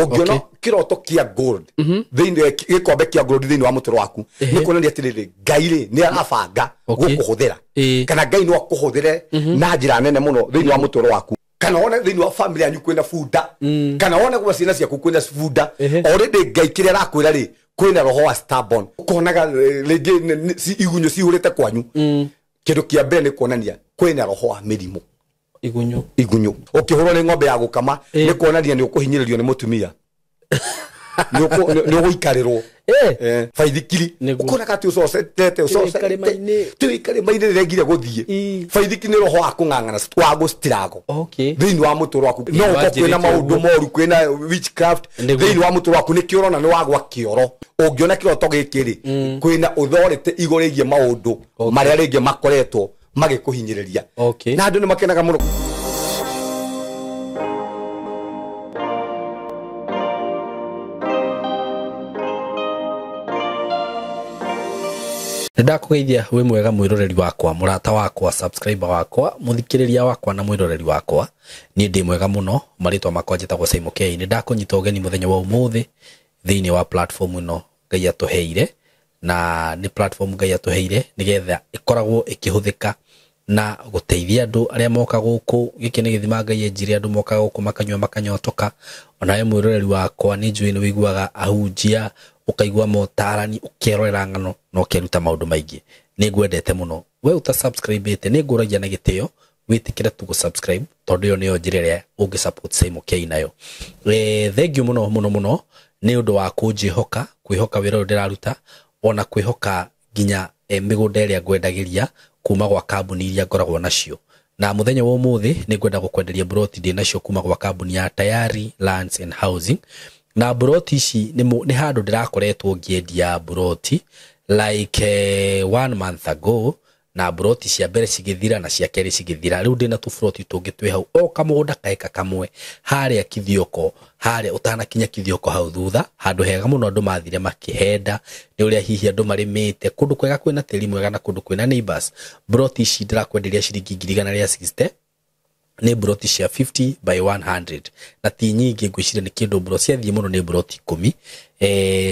Ũngĩona kĩroto kĩa gold thĩinĩ, gĩkombe kĩa gold thĩinĩ wa mũtũrĩre waku, nĩ kuonania atĩrĩrĩ, Ngai rĩ nĩ arabanga gũkũhũthĩra, kana Ngai no akũhũthĩre na njĩra nene mũno thĩinĩ wa mũtũrĩre waku. Kana wone thĩinĩ wa family yanyu kwĩna bunda, kana wone gwa ciana ciaku kwĩna bunda. Already Ngai kĩrĩa arakwĩra rĩ, kwĩna roho wa stubborn. Ũkonaga rĩngĩ igunyũ cihũrĩte kwanyu. Kĩndũ kĩa mbere nĩ kuonania kwĩna roho wa mĩrimũ. Igunyũ. Igunyũ. Ũkĩhũrwo nĩ ng'ombe ya gũkama, nĩ kuonania nĩ ũkũhinyĩrĩrio nĩ mũtumia, nĩ ũgũikarĩrwo. Baithikiri. Ũkonaga atĩ ũcocetete ũcocete twĩ karĩma-inĩ rĩregire gũthiĩ. Baithikiri nĩ roho wa kũng'ang'ana, wa gũstirago thĩinĩ wa mũtũrĩre waku. No ũkorwo kwĩna maũndũ moru, kwĩna witchcraft thĩinĩ wa mũtũrĩre waku, nĩkĩo ũrona nĩ wagwa kĩoro. Ũngĩona kĩroto gĩkĩ rĩ, kwĩna ũthorĩte igũrũ rĩgiĩ maũndũ marĩa rĩngĩ makoretwo magĩkũhinyĩrĩria. Na andũ nĩ makenaga mũno. Nĩ ndakũgeithia wĩ mwega mwĩroreri wakwa, mũrata wakwa, subscriber wakwa, mũthikĩrĩria wakwa na mwĩroreri wakwa. Niĩ ndĩ mwega mũno, marĩtwa makwa njĩtagwo Simon K. Nĩ ndakũnyita ũgeni mũthenya wa ũmũthĩ thĩinĩ wa platform ĩno Ngai atũheire, na nĩ platform Ngai atũheire nĩgetha ĩkoragwo ĩkĩhũthĩka na gũteithia andũ arĩa moka gũkũ. Gĩkĩ nĩ gĩthima Ngai enjire, andũ moka gũkũ makanyua makanyotoka. Onawe mwĩroreri wakwa nĩ njũĩ nĩ wĩiguaga ahunjia, ũkaigua motarani, ũkerorera ng'ano na ũkeruta maũndũ maingĩ. Nĩ ngwendete mũno. We ũta subscribe-ĩte, nĩ ngũragia na gĩtĩo wĩtĩkĩre tu gũ-subscribe, tondũ ĩyo nĩyo njĩra ĩrĩa ũngĩ support Simon K nayo. Thank you mũno mũno mũno nĩ ũndũ wa kũnjĩhoka, kwĩhoka wĩra ũyũ ndĩraruta, ona kwĩhoka nginya mĩgũnda ĩrĩa ngwendagĩria kuma gwa kambuni iria ngoragwo nacio. Na mũthenya wa ũmũthĩ nĩ ngwenda gũkwenderia mburoti ndĩ nacio kuma gwa kambuni ya Tayari Lands and Housing. Na mburoti ici nĩ handũ ndĩrakoretwo ngĩendia mburoti like 1 month ago, na mburoti cia mbere cigĩthira na cia kerĩ cigĩthira. Rĩu ndĩna tũburoti tũngĩ twĩ hau, o kamũgũnda kaeka kamwe harĩa Kithioko, harĩa ũtanakinya Kithioko hau thutha, handũ hega mũno andũ mathire makĩhenda nĩ ũrĩa hihi andũ marĩmĩte, kũndũ kwega kwĩna tĩri mwega na kũndũ kwĩna neighbors. Mburoti ici ndĩrakwenderia ciringi ngiri igana rĩa 60, nĩ mburoti cia 50 by 100, na ti nyingĩ, ngwĩciria nĩ kĩndũ mburoti ciathiĩ mũno nĩ mburoti 10,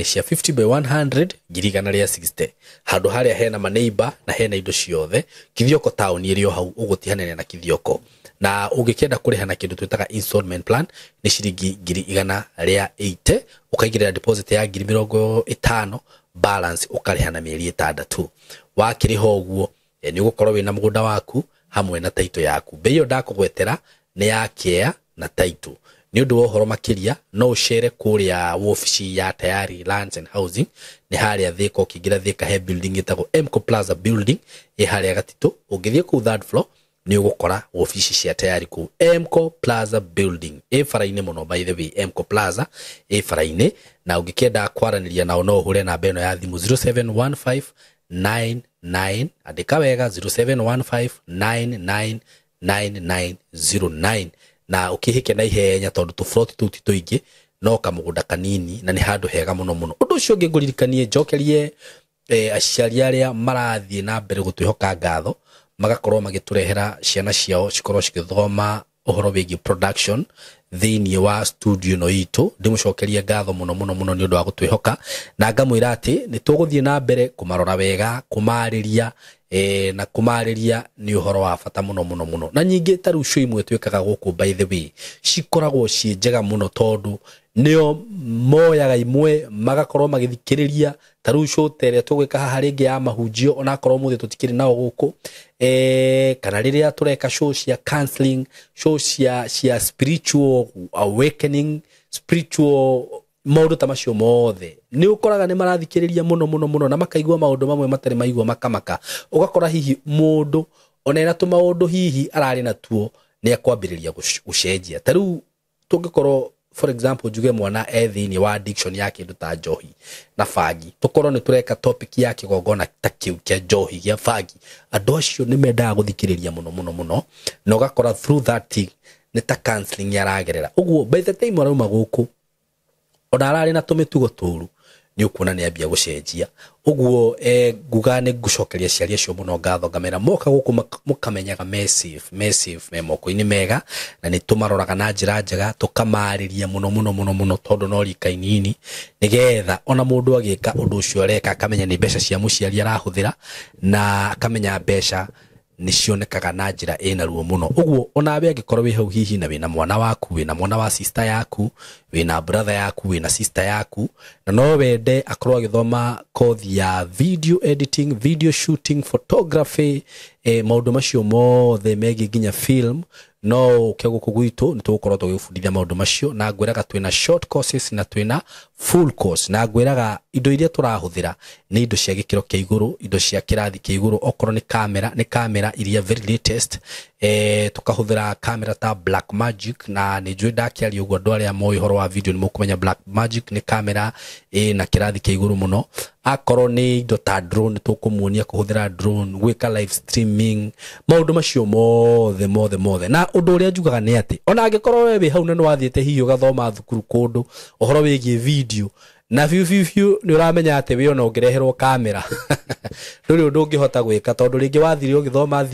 cia 50 by 100, ngiri igana rĩa 60, handũ harĩa hena maneighbor na hena indo ciothe. Kithioko town ĩrĩ o hau, ũgũtihanĩria na Kithioko. Na ũngĩkĩenda kũrĩha na kĩndũ twĩtaga installment plan nĩ ciringi ngiri igana rĩa 80, ũkaigĩrĩra deposit ya ngiri mĩrongo ĩtano, balance ũkarĩha na mĩeri 6. Wakĩrĩha ũguo, nĩ ũgũkorwo wĩna mũgũnda waku hamwe na title yaku. Bei ĩyo ndakũgwetera nĩ ya kea na title. Nĩ ũndũ wa ũhoro makĩria no ũcere kũrĩa wabici ya Tayari Lands and Housing, nĩ harĩa Thika, ũkĩingĩra Thika he building ĩtagwo Emco Plaza building ĩ harĩa Gatitũ. Ũngĩthiĩ kũu third floor nĩ ũgũkora wabici cia Tayari kũu Emco Plaza building ĩ bara-inĩ mũno. By the way, Emco Plaza ĩ bara-inĩ, na ũngĩkĩenda kwaranĩria nao no ũhũre namba ĩno ya thimũ 071599, andĩka wega 0715999909, na ũkĩhĩke na ihenya tondũ tũburoti tũu ti tũingĩ, no kamũgũnda kanini na nĩ handũ hega mũno mũno. Ũndũ ũcio ũngĩ ngũririkanie njokerie aciari arĩa marathiĩ na mbere gũtwĩhoka ngatho, magakorwo magĩtũrehera ciana ciao cikorwo cigĩthoma ũhoro wĩgiĩ production thĩinĩ wa studio ĩno itũ. Ndĩmũcokerie ngatho mũno mũno mũno nĩ ũndũ wa gũtwĩhoka, na ngamwĩra atĩ nĩ tũgũthiĩ na mbere kũmarora wega, kũmarĩria, na kũmarĩria nĩ ũhoro wa bata mũno mũno mũno. Na nyingĩ ta rĩu show imwe twĩkaga gũkũ, by the way, cikoragwo ciĩ njega mũno tondũ nĩo moyaga imwe magakorwo magĩthikĩrĩria. Ta rĩu show ta ĩrĩa tũgwĩka haha rĩngĩ ya mahunjio, onakorwo ũmũthĩ tũtikĩrĩ nao gũkũ, kana rĩrĩa tũreka show cia counseling, show cia spiritual awakening, spiritual maũndũ ta macio mothe, nĩ ũkoraga nĩ marathikĩrĩria mũno mũno mũno na makaigua maũndũ mamwe matarĩ maigua makamaka. Ũgakora hihi mũndũ ona ena tũmaũndũ hihi ararĩ natuo nĩ akwambĩrĩria gũcenjia. Ta rĩu tũngĩkorwo for example njuge mwana e thĩinĩ wa addiction ya kĩndũ ta njohi na bangi, tũkorwo nĩ tũreka topic ya kĩgongona ta kĩu kĩa njohi gĩa bangi, andũ acio nĩ mendaga gũthikĩrĩria mũno mũno mũno, na ũgakora through that thing nĩ ta counseling yaragerera. Ũguo by the time arauma gũkũ, ona ararĩ na tũmĩtugo tũru, Nĩ ũkuona nĩ ambia gũcenjia. Ũguo nguga nĩ ngũcokeria aciari acio mũno ngatho, ngamera moka gũkũ mũkamenyaga me safe me moko-inĩ mega, na nĩ tũmaroraga na njĩra njega, tũkamarĩria mũno mũno mũno mũno, tondũ no rika inini, nĩgetha ona mũndũ agĩka ũndũ ũcio areka akamenya nĩ mbeca cia mũciari arahũthĩra, na akamenya mbeca nĩ cionekaga na njĩra ĩna ruo mũno. Ũguo onawe angĩkorwo wĩ hau hihi na wĩna mwana waku, wĩna mwana wa sister yaku, wĩna brother yaku, wĩna sister yaku, na no wende akorwo agĩthoma kothi ya video editing, video shooting, photography, maũndũ macio mothe megiĩ nginya film, no ũke gũkũ gwitũ nĩ tũgũkorwo tũgĩgũbundithia maũndũ macio. Na ngwĩraga twĩna short courses na twĩna full course, na ngwĩraga indo iria tũrahũthĩra nĩ indo cia gĩkĩro kĩa igũrũ, indo cia kĩrathi kĩa igũrũ. Okorwo nĩ kamera, nĩ kamera iria very latest, tũkahũthĩra kamera ta Blackmagic, na nĩ njũĩ ndakĩaria ũguo andũ arĩa moĩ ũhoro wa video nĩ mũkũmenya Blackmagic nĩ kamera ĩna kĩrathi kĩa igũrũ mũno. Akorwo nĩ indo ta drone, tũkũmuonia kũhũthĩra drone, gwĩka live streaming, maũndũ macio mothe mothe mothe. Na ũndũ ũrĩa njugaga nĩ atĩ ona angĩkorwo we wĩ hau na nĩ wathiĩte hihi ũgathoma thukuru kũndũ ũhoro wĩgiĩ video, na biũ biũ biũ nĩ ũramenya atĩ we ona ũngĩreherwo kamera ndũrĩ ũndũ ũngĩhota gwĩka, tondũ rĩngĩ wathire ũgĩthoma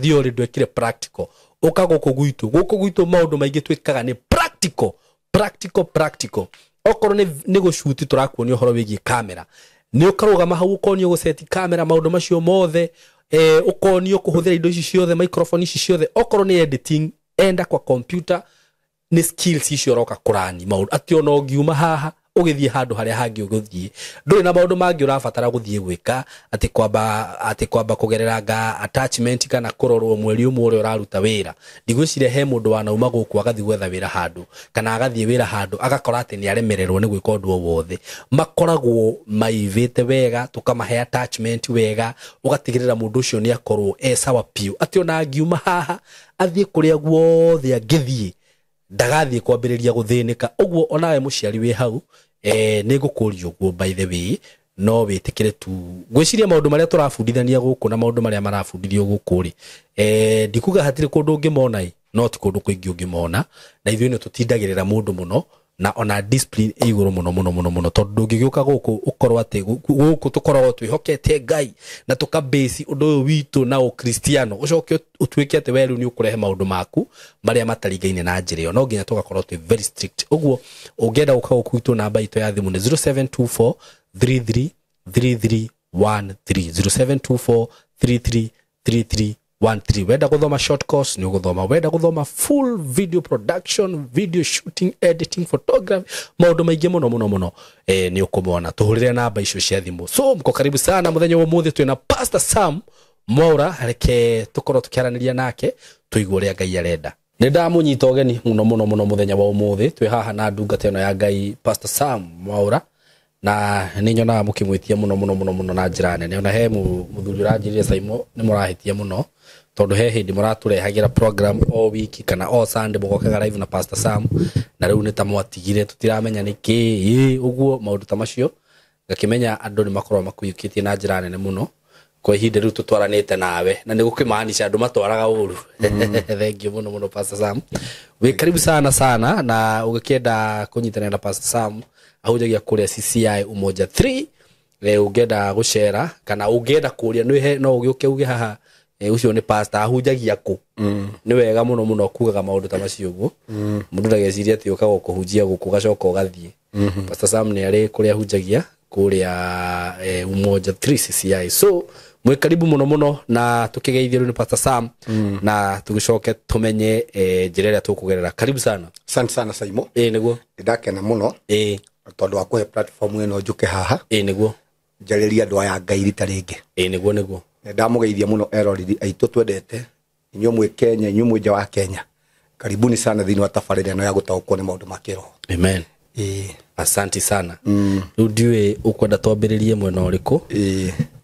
theory ndwekire practical. Ũka gũkũ gwitũ, gũkũ gwitũ maũndũ maingĩ twĩkaga nĩ practical practical practical. Okorwo nĩ gũcuti tũrakuonia ũhoro wĩgiĩ kamera, nĩ ũkarũgama hau ũkonio gũceti kamera, maũndũ macio mothe, ũkonio kũhũthĩra indo ici ciothe, microphone ici ciothe. Okorwo nĩ editing, enda kwa computer, nĩ skills icio ũroka kũrani maũndũ atĩ ona ũngiuma haha ũgĩthiĩ handũ harĩa hangĩ ũgũthiĩ, ndũrĩ na maũndũ mangĩ ũrabatara gũthiĩ gwĩka, atĩ kwamba kũgerera nga attachment kana kũrorwo mweri ũmwe ũrĩa ũraruta wĩra. Ndigwĩciria he mũndũ wanauma gũkũ agathiĩ gwetha wĩra handũ, kana agathiĩ wĩra handũ agakora atĩ nĩ aremererwo nĩ gwĩka ũndũ o wothe. Makoragwo maivĩte wega, tũkamahe attachment wega, ũgatigĩrĩra mũndũ ũcio nĩ akorwo e sawa piũ, atĩ ona angiuma haha athiĩ kũrĩa guothe angĩthiĩ ndagathiĩ kwambĩrĩria gũthĩnĩka. Ũguo onawe mũciari wĩ hau, nĩ ngũkũria ũguo by the way, no wĩtĩkĩre tu ngwĩciria maũndũ marĩa tũrabundithania gũkũ na maũndũ marĩa marabundithio gũkũ rĩ, ndikuga hatirĩ kũndũ ũngĩmona ĩ, no ti kũndũ kũingĩ ũngĩmona, na ithuĩ nĩ tũtindagĩrĩra mũndũ mũno, na ona discipline ĩ igũrũ mũno mũno mũno mũno, tondũ ndũngĩgĩũka gũkũ ũkorwo atĩ gũkũ tũkoragwo twĩhokete Ngai na tũkabĩci ũndũ ũyũ witũ na ũkristiano, ũcoke ũtuĩke atĩ we rĩu nĩ ũkũrehe maũndũ maku marĩa mataringaine na njĩra ĩyo. No nginya tũgakorwo twĩ very strict. Ũguo ũngĩenda gũka gũkũ gwitũ, namba itũ ya thimũ nĩ 0724 33 33 13, 0724 33 33 13. Wenda gũthoma short course nĩ ũgũthoma, wenda gũthoma full video production, video shooting, editing, photography, maũndũ maingĩ mũno mũno mũno, nĩ ũkũmona. Tũhũrĩre namba icio cia thimũ. So mko karibu sana. Mũthenya wa ũmũthĩ twĩna Pastor Sam Mwaura, reke tũkorwo tũkĩaranĩria nake tũigue ũrĩa Ngai arenda. Nĩ ndamũnyita ũgeni mũno mũno mũno mũthenya wa ũmũthĩ, twĩ haha na ndungata ĩno ya Ngai Pastor Sam Mwaura, na nĩ nyonaga mũkĩmwĩtia mũno mũno mũno mũno na njĩra nene. Ona he mũthuri ũranjĩrire Saimo nĩ mũrahĩtia mũno, tondũ he hĩndĩ mũratũrehagĩra program o wiki kana o Sunday mũgokaga live na Pastor Sam, na rĩu nĩ ta mwatigire tũtiramenya nĩ kĩ. Ũguo maũndũ ta macio ngakĩmenya andũ nĩ makoragwo makũiyũkĩtie na njĩra nene mũno kwa ihinda rĩu tũtwaranĩte nawe, na nĩ gũkĩmaanisha andũ matwaraga ũru. Thank you mũno mũno Pastor Sam, wĩ karibu sana sana. Na ũgĩkĩenda kũnyitanĩra na Pastor Sam, ahunjagia kũrĩa CCI Umoja 3. Ũngĩenda gũcera kana ũngĩenda kũria no ũgĩũke uge haha, ũcio nĩ pastor ahunjagia kũ, nĩ wega mũno mũno kugaga maũndũ ta macio ũguo, mũndũ ndagecirie atĩ ũkaga kũhunjia gũkũ ũgacoka ũgathiĩ. Pastor Sam nĩ arĩ kũrĩa ahunjagia kũrĩa Umoja 3 CCI. So mwĩ karibu mũno mũno, na tũkĩgeithio rĩu nĩ Pastor Sam, na tũgĩcoke tũmenye njĩra ĩrĩa tũkũgerera. Karibu sana. Asante sana Saimo. Nĩguo. Ndakena mũno tondũ wa kũhe platform ĩno njũke haha nĩguo njarĩrie andũ aya Ngai rita rĩngĩ. Nĩguo nĩguo. Ndamũgeithia mũno eroreri aitũ twendete, inyuĩ mwĩ Kenya, inyuĩ mwĩ nja wa Kenya, karibuni sana thĩinĩ wa tabarĩra ĩno ya gũtaũkwo nĩ maũndũ ma kĩroho. Amen. Asante sana. Rĩu ndiũĩ ũkwenda twambĩrĩrie mwena ũrĩkũ.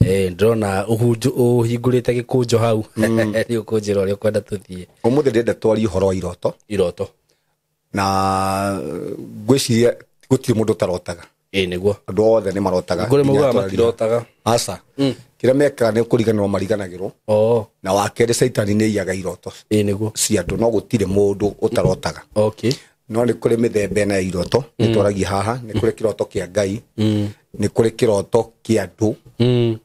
Ndĩrona ũhingũrĩte gĩkũnjo hau, nĩ ũkũnjĩra ũrĩa ũkwenda tũthiĩ. Ũmũthĩ ndĩrenda twarie ũhoro wa iroto. Iroto. Na ngwĩciria gũtirĩ mũndũ ũtarotaga. Nĩguo. Andũ othe nĩ marotaga. Kũrĩ maugaga matirotaga. Aca. Kĩrĩa mekaga nĩ kũriganĩrwo mariganagĩrwo. Na wa kerĩ caitani nĩ aiyaga iroto. Nĩguo. Cia andũ, no gũtirĩ mũndũ ũtarotaga. Okay. No nĩ kũrĩ mĩthemba ĩna ya iroto nĩ twaragia haha, nĩ kũrĩ kĩroto kĩa Ngai, nĩ kũrĩ kĩroto kĩa andũ,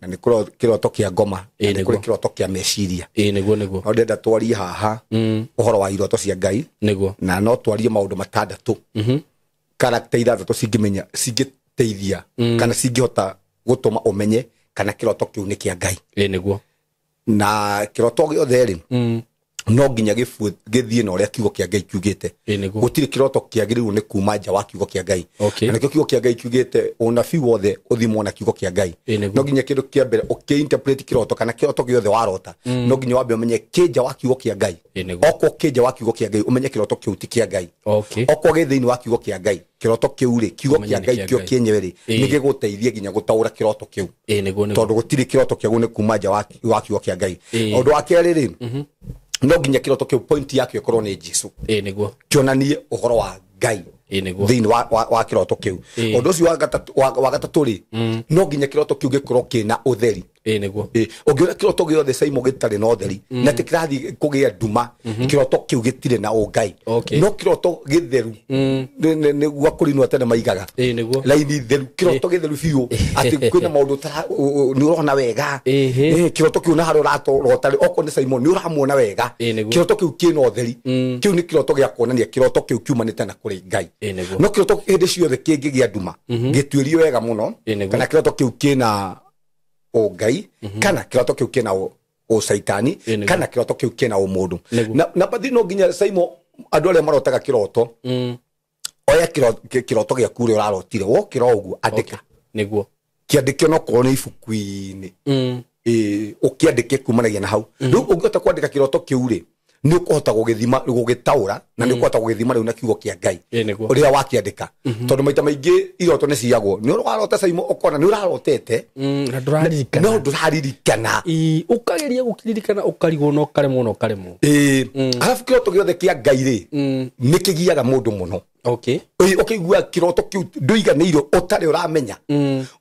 na nĩ kũrĩ kĩroto kĩa ngoma, na nĩ kũrĩ kĩroto kĩa meciria. Nĩguo nĩguo. No ndĩrenda twarie haha ũhoro wa iroto cia Ngai. Nĩguo. Na no twarie maũndũ matandatũ, karakta ithathatũ cingĩmenya, cingĩteithia kana cingĩhota gũtũma ũmenye kana kĩroto kĩu nĩ kĩa Ngai. Nĩguo. Na kĩroto gĩothe rĩ, no nginya gĩthiĩ na ũrĩa kiugo kĩa Ngai kiugĩte. Gũtirĩ kĩroto kĩagĩrĩirwo nĩ kuma nja wa kiugo kĩa Ngai. Na nĩkĩo kiugo kĩa Ngai kiugĩte ũnabii wothe ũthimwo na kiugo kĩa Ngai. No nginya kĩndũ kĩa mbere ũkĩ-interpret kĩroto kana kĩroto gĩothe warota, no nginya wambe ũmenye kĩ nja wa kiugo kĩa Ngai. Okorwo kĩ nja wa kiugo kĩa Ngai, ũmenye kĩroto kĩu ti kĩa Ngai. Okorwo gĩ thĩinĩ wa kiugo kĩa Ngai, kĩroto kĩu rĩ, kiugo kĩa Ngai kĩo kĩenyewe rĩ, nĩ gĩgũteithia nginya gũtaũra kĩroto kĩu. Tondũ gũtirĩ kĩroto kĩagĩrĩirwo nĩ kuma nja wa kiugo kĩa Ngai. Ũndũ wa kerĩ rĩ, no nginya kĩroto kĩu point yakĩo ĩkorwo nĩ Jesu. Nĩguo. Kĩonanie ũhoro wa Ngai Nĩguo. Thĩinĩ wa kĩroto kĩu. Ũndũ ũcio wa gatatũ rĩ, no nginya kĩroto kĩu gĩkorwo kĩna ũtheri. Nĩguo. Ũngĩona kĩroto gĩothe Saimo gĩtarĩ na ũtheri, na atĩ kĩrathiĩ kũgĩa nduma, kĩroto kĩu gĩtirĩ na ũngai. No kĩroto gĩtheru, nĩguo akũrinwo tene maigaga. Nĩguo. Laini theru, kĩroto gĩtheru biũ, atĩ kwĩna maũndũ nĩ ũrona wega. Kĩroto kĩu na harĩa ũrarota rĩ, okorwo nĩ Saimo nĩ ũramuona wega. Nĩguo. Kĩroto kĩu kĩna ũtheri. Kĩu nĩ kĩroto gĩa kuonania kĩroto kĩu kiumanĩte na kũrĩ Ngai. Nĩguo. No kĩroto hĩndĩ ciothe kĩngĩgĩa nduma, gĩtuĩrio wega mũno, Nĩguo. kana kĩroto kĩu kĩna ũngai, kana kĩroto kĩu kĩna ũcaitani, Nĩguo. kana kĩroto kĩu kĩna ũmũndũ. Nĩguo. Na bathi no nginya Saimo andũ arĩa marotaga kĩroto, oya kĩroto gĩaku ũrĩa ũrarotire, wokĩra ũguo andĩka. Nĩguo. Kĩandĩke onokorwo nĩ ibuku-inĩ. Ũkĩandĩke kumanagia na hau. Rĩu ũngĩhota kwandĩka kĩroto kĩu rĩ, nĩ ũkũhota gũgĩthima, gũgĩtaũra, na nĩ ũkũhota gũgĩthima rĩu na kiugo kĩa Ngai. Nĩguo. Ũrĩa wakĩandĩka. Tondũ maita maingĩ iroto nĩ ciyagwo. Nĩ ũrarota Saimo ũkona nĩ ũrarotete, Na ndũraririkana. no ndũraririkana. Ũkageria gũkĩririkana ũkarigwo na ũkaremwo na ũkaremwo. Arabu kĩroto gĩothe kĩa Ngai rĩ, nĩ kĩgiaga mũndũ mũno. Ũkĩigua kĩroto kĩu ndũiganĩire ũtarĩ ũramenya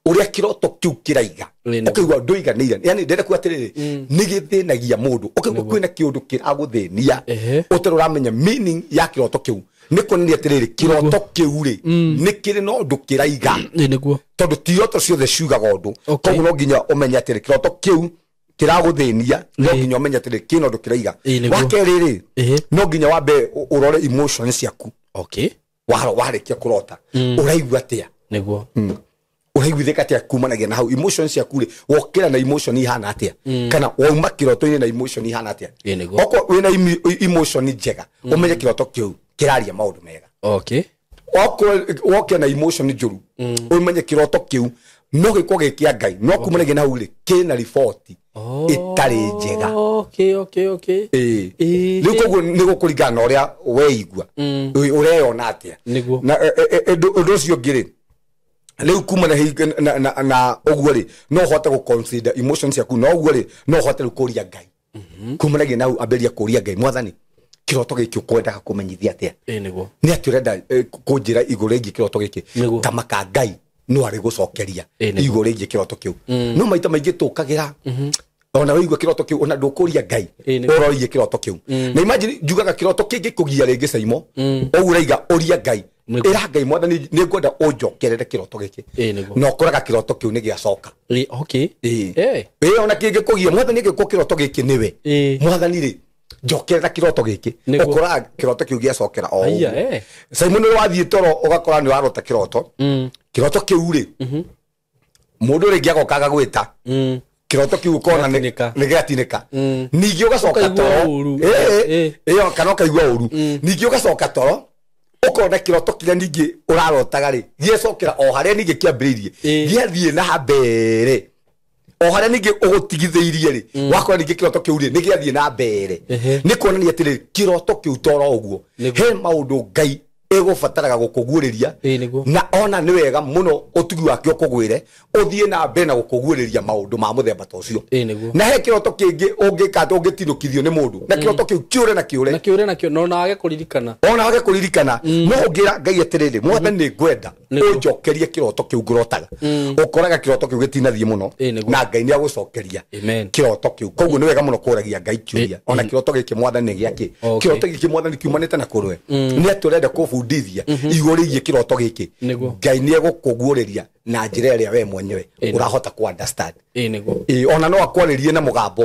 ũrĩa kĩroto kĩu kĩraiga. Ũkĩigua ndũiganĩire, yani ndĩrenda kuga atĩrĩrĩ, nĩ gĩthĩnagia mũndũ. Ũkĩigua kwĩna kĩũndũ kĩragũthĩnia ũtarĩ ũramenya meaning ya kĩroto kĩu, nĩ kuonania atĩrĩrĩ, kĩroto kĩu rĩ, nĩ kĩrĩ na ũndũ kĩraiga. Nĩguo. Tondũ ti iroto ciothe ciugaga ũndũ. Koguo no nginya ũmenye atĩrĩ, kĩroto kĩu kĩragũthĩnia, no nginya ũmenye atĩrĩ, kĩna ũndũ kĩraiga. Nĩguo. Wa kerĩ rĩ, no nginya wambe ũrore emotions ciaku. Warĩkia kũrota, ũraigua atĩa? Nĩguo. Ũraiguithĩka atĩa kumanagia na hau emotions ciaku rĩ, wokĩra na emotion ihana atĩa, kana wauma kĩroto-inĩ na emotion ihana atĩa? Nĩguo. Okorwo wĩna emotion njega, ũmenye kĩroto kĩu kĩraria maũndũ mega. Okorwo wokĩra na emotion njũru, ũmenye kĩroto kĩu no gĩkorwo gĩ kĩa Ngai, no kumanagia na hau rĩ, kĩna riboti ĩtarĩ njega. Rĩu koguo nĩ gũkũringana na ũrĩa weigua, ũreyona atĩa. Nĩguo. Na ũndũ ũcio ũngĩ rĩ, rĩu kuma na ũguo rĩ, no ũhote gũ consider emotions ciaku, na ũguo rĩ, no ũhote rĩu kũria Ngai. Kumanagia na hau ambĩrĩria kũria Ngai, Mwathani, kĩroto gĩkĩ ũkwendaga kũmenyithia atĩa? Nĩguo. Nĩ atĩ ũrenda kũnjĩra igũrũ rĩgiĩ kĩroto gĩkĩ? Nĩguo. Kamaka Ngai no arĩ gũcokeria Nĩguo. igũrũ rĩgiĩ kĩroto kĩu. No maita maingĩ tũkagĩra, ona waigua kĩroto kĩu, ona ndũkũria Ngai Nĩguo. ũrorie kĩroto kĩu. Na imagine njugaga kĩroto kĩngĩkũgia rĩngĩ Saimo, ũguo ũraiga ũria Ngai, Nĩguo. ĩra Ngai, Mwathani, nĩ ngwenda ũnjokerere kĩroto gĩkĩ. Nĩguo. Na ũkoraga kĩroto kĩu nĩ gĩacoka. Ona kĩngĩkũgia, Mwathani, angĩkorwo kĩroto gĩkĩ nĩwe, Mwathani rĩ, njokerera kĩroto gĩkĩ. Nĩguo. Ũkoraga kĩroto kĩu gĩacokera o Aya, ũguo. Saimo, nĩ wathiĩ toro ũgakora nĩ warota kĩroto. Kĩroto kĩu rĩ, mũndũ rĩngĩ agoka agagwĩta, kĩroto kĩu ũkona Gĩatinĩka. nĩ gĩatinĩka. Ningĩ ũgacoka Ũkaigua toro. ũru. Kana ũkaigua ũru. Ningĩ ũgacoka toro ũkona kĩroto kĩrĩa ningĩ ũrarotaga rĩ, gĩecokera o harĩa ningĩ kĩambĩrĩirie, gĩathiĩ na mbere o harĩa ningĩ ũgũtigithĩirie rĩ, wakora ningĩ kĩroto kĩu rĩ, nĩ gĩathiĩ na mbere. Nĩ kuonania atĩrĩrĩ, kĩroto kĩu toro ũguo, Nĩguo. he maũndũ Ngai ĩgũbataraga gũkũguũrĩria. Nĩguo. Na ona nĩ wega mũno ũtugi wake ũkũgwĩre, ũthiĩ na mbere na gũkũguũrĩria maũndũ ma mũthemba ta ũcio. Nĩguo. Na he kĩroto kĩngĩ ũngĩka atĩ ũngĩtinũkithio nĩ mũndũ na kĩroto kĩu kĩũre na kĩũre, Na kĩũre nakĩo, no na wage kũririkana. Ona wage kũririkana, no ũngĩra Ngai atĩrĩrĩ, Mwathani, nĩ ngwenda Nĩguo. ũnjokerie kĩroto kĩu ngũrotaga, ũkoraga kĩroto kĩu gĩtinathiĩ mũno, Nĩguo. na Ngai nĩ agũcokeria Amen. kĩroto kĩu. Koguo nĩ wega mũno kũragia Ngai kĩũria, ona kĩroto gĩkĩ, Mwathani, nĩ gĩakĩ? Kĩroto gĩkĩ, Mwathani, kiumanĩte na kũrwe? Nĩ atĩ ũrenda kũbundithia? Gũgũbundithia igũrũ rĩgiĩ kĩroto gĩkĩ, Ngai nĩ egũkũguũrĩria na njĩra ĩrĩa we mwenyewe ũrahota ku understand. Nĩguo. Ĩĩ, ona no akwarĩrie na mũgambo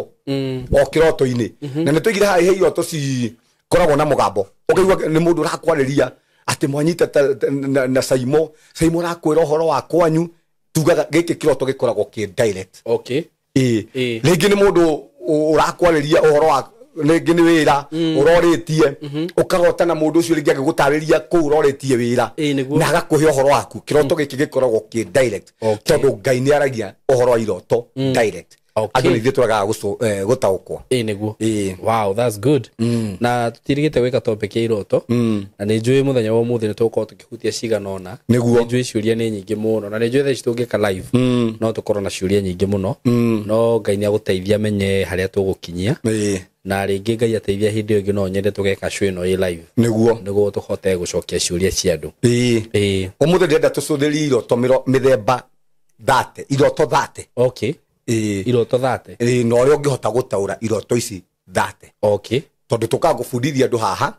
o kĩroto-inĩ. Na nĩ tũigire haha he iroto cikoragwo na mũgambo, ũkaigua nĩ mũndũ ũrakwarĩria atĩ mwanyita na Saimo, Saimo ũrakwĩra ũhoro wa kwanyu, tugaga gĩkĩ kĩroto gĩkoragwo kĩ direct. Okay. Ĩĩ, rĩngĩ nĩ mũndũ ũrakwarĩria ũhoro wa rĩngĩ nĩ wĩra ũrorĩtie, ũkarota na mũndũ ũcio rĩngĩ agĩgũtarĩria kũu ũrorĩtie wĩra na agakũhe ũhoro waku. Kĩroto gĩkĩ gĩkoragwo kĩ direct, tondũ Ngai nĩ aragia ũhoro wa iroto direct. Andũ nĩ ithuĩ tũragaga gũtaũkwo. Ĩĩ nĩguo. Wow, that's good. Na tũtirigĩte gwĩka topic ya iroto, na nĩ njũĩ mũthenya wa ũmũthĩ nĩ tũgũkorwo tũkĩhutia cigana ũna. Nĩguo. Nĩ njũĩ ciũria nĩ nyingĩ mũno, na nĩ njũĩ thaa ici tũngĩka live no tũkorwo na ciũria nyingĩ mũno, no Ngai nĩ agũteithia menye harĩa tũgũkinyia. Na rĩngĩ Ngai ateithia hĩndĩ ĩyo ĩngĩ no nyende tũgeka show ĩno ĩ live. Nĩguo. Nĩguo tũhote gũcokia ciũria cia andũ. Ĩĩ. Ũmũthĩ ndĩrenda tũcũthĩrĩrie iroto mĩthemba 30, iroto 30. Okay. Ĩĩ. Iroto 30. Ĩĩ, na ũrĩa ũngĩhota gũtaũra iroto ici 30. Okay. Tondũ tũkaga gũbundithia andũ haha,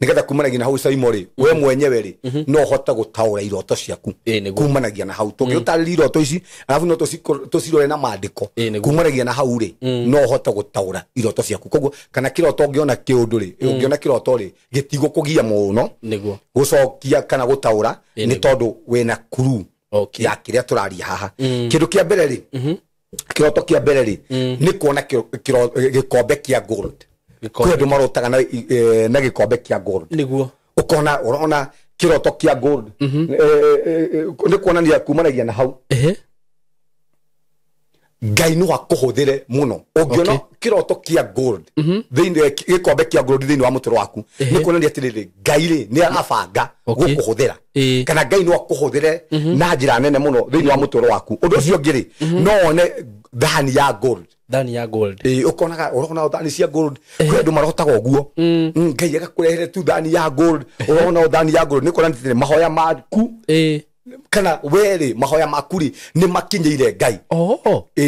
nĩgetha kumanagia na hau Saimo rĩ, we mwenyewe rĩ, no ũhote gũtaũra iroto ciaku kumanagia na hau. Tũngĩũtarĩria iroto ici, arabu no tũcirore na maandĩko, kumanagia na hau rĩ, no ũhote gũtaũra iroto ciaku. Koguo kana kĩroto ũngĩona kĩũndũ rĩ, ũngĩona kĩroto rĩ, gĩtigũkũgia mũno nĩguo gũcokia kana gũtaũra, nĩ tondũ wĩna clue ya kĩrĩa tũraria haha. Kĩndũ kĩa mbere rĩ, kĩroto kĩa mbere rĩ, nĩ kuona gĩkombe kĩa gold. Kwĩ andũ marotaga na gĩkombe kĩa gold. Nĩguo. Ũkona ũrona kĩroto kĩa gold, nĩ kuonania kumanagia na hau Ngai no akũhũthĩre mũno. Ũngĩona kĩroto kĩa gold thĩinĩ, gĩkombe kĩa gold thĩinĩ wa mũtũrĩre waku, nĩ kuonania atĩrĩrĩ, Ngai rĩ nĩ arabanga gũkũhũthĩra, kana Ngai no akũhũthĩre na njĩra nene mũno thĩinĩ wa mũtũrĩre waku. Ũndũ ũcio ũngĩ rĩ, no wone thani ya gold. Thani ya gold. Ĩĩ, ũkonaga ũrona thani cia gold. Kwĩ andũ marotaga ũguo, Ngai agakũrehere tu thani ya gold, ũrona thani ya gold, nĩ kuonania atĩrĩrĩ, mahoya maku kana werĩ mahoya maku rĩ nĩ makinyĩire Ngai.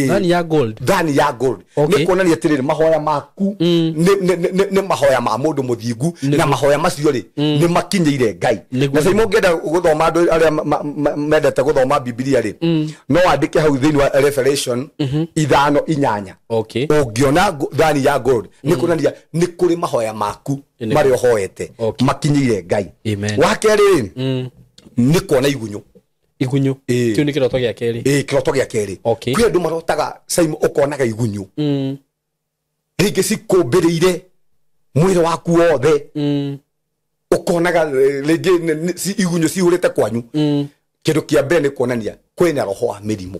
Thani ya gold. Thani ya gold. Nĩ kuonania atĩrĩrĩ, mahoya maku nĩ mahoya ma mũndũ mũthingu, na mahoya macio rĩ nĩ makinyĩire Ngai. Na Saimo ũngĩenda gũthoma, andũ arĩa mendete gũthoma Bibilia rĩ, no wandĩke hau thĩinĩ wa Revelation 5:8. Ũngĩona thani ya gold, nĩ kuonania nĩ kũrĩ mahoya maku marĩa ũhoete makinyĩire Ngai. Wa kerĩ rĩ, nĩ kuona igunyũ. Igunyũ. Kĩu nĩ kĩroto gĩa kerĩ. Ĩĩ, kĩroto gĩa kerĩ. Kwĩ andũ marotaga Saimo ũkonaga igunyũ, rĩngĩ cikũmbĩrĩire mwĩrĩ waku wothe, ũkonaga rĩngĩ igunyũ cihũrĩte kwanyu. Kĩndũ kĩa mbere nĩ kuonania kwĩna roho wa mĩrimũ.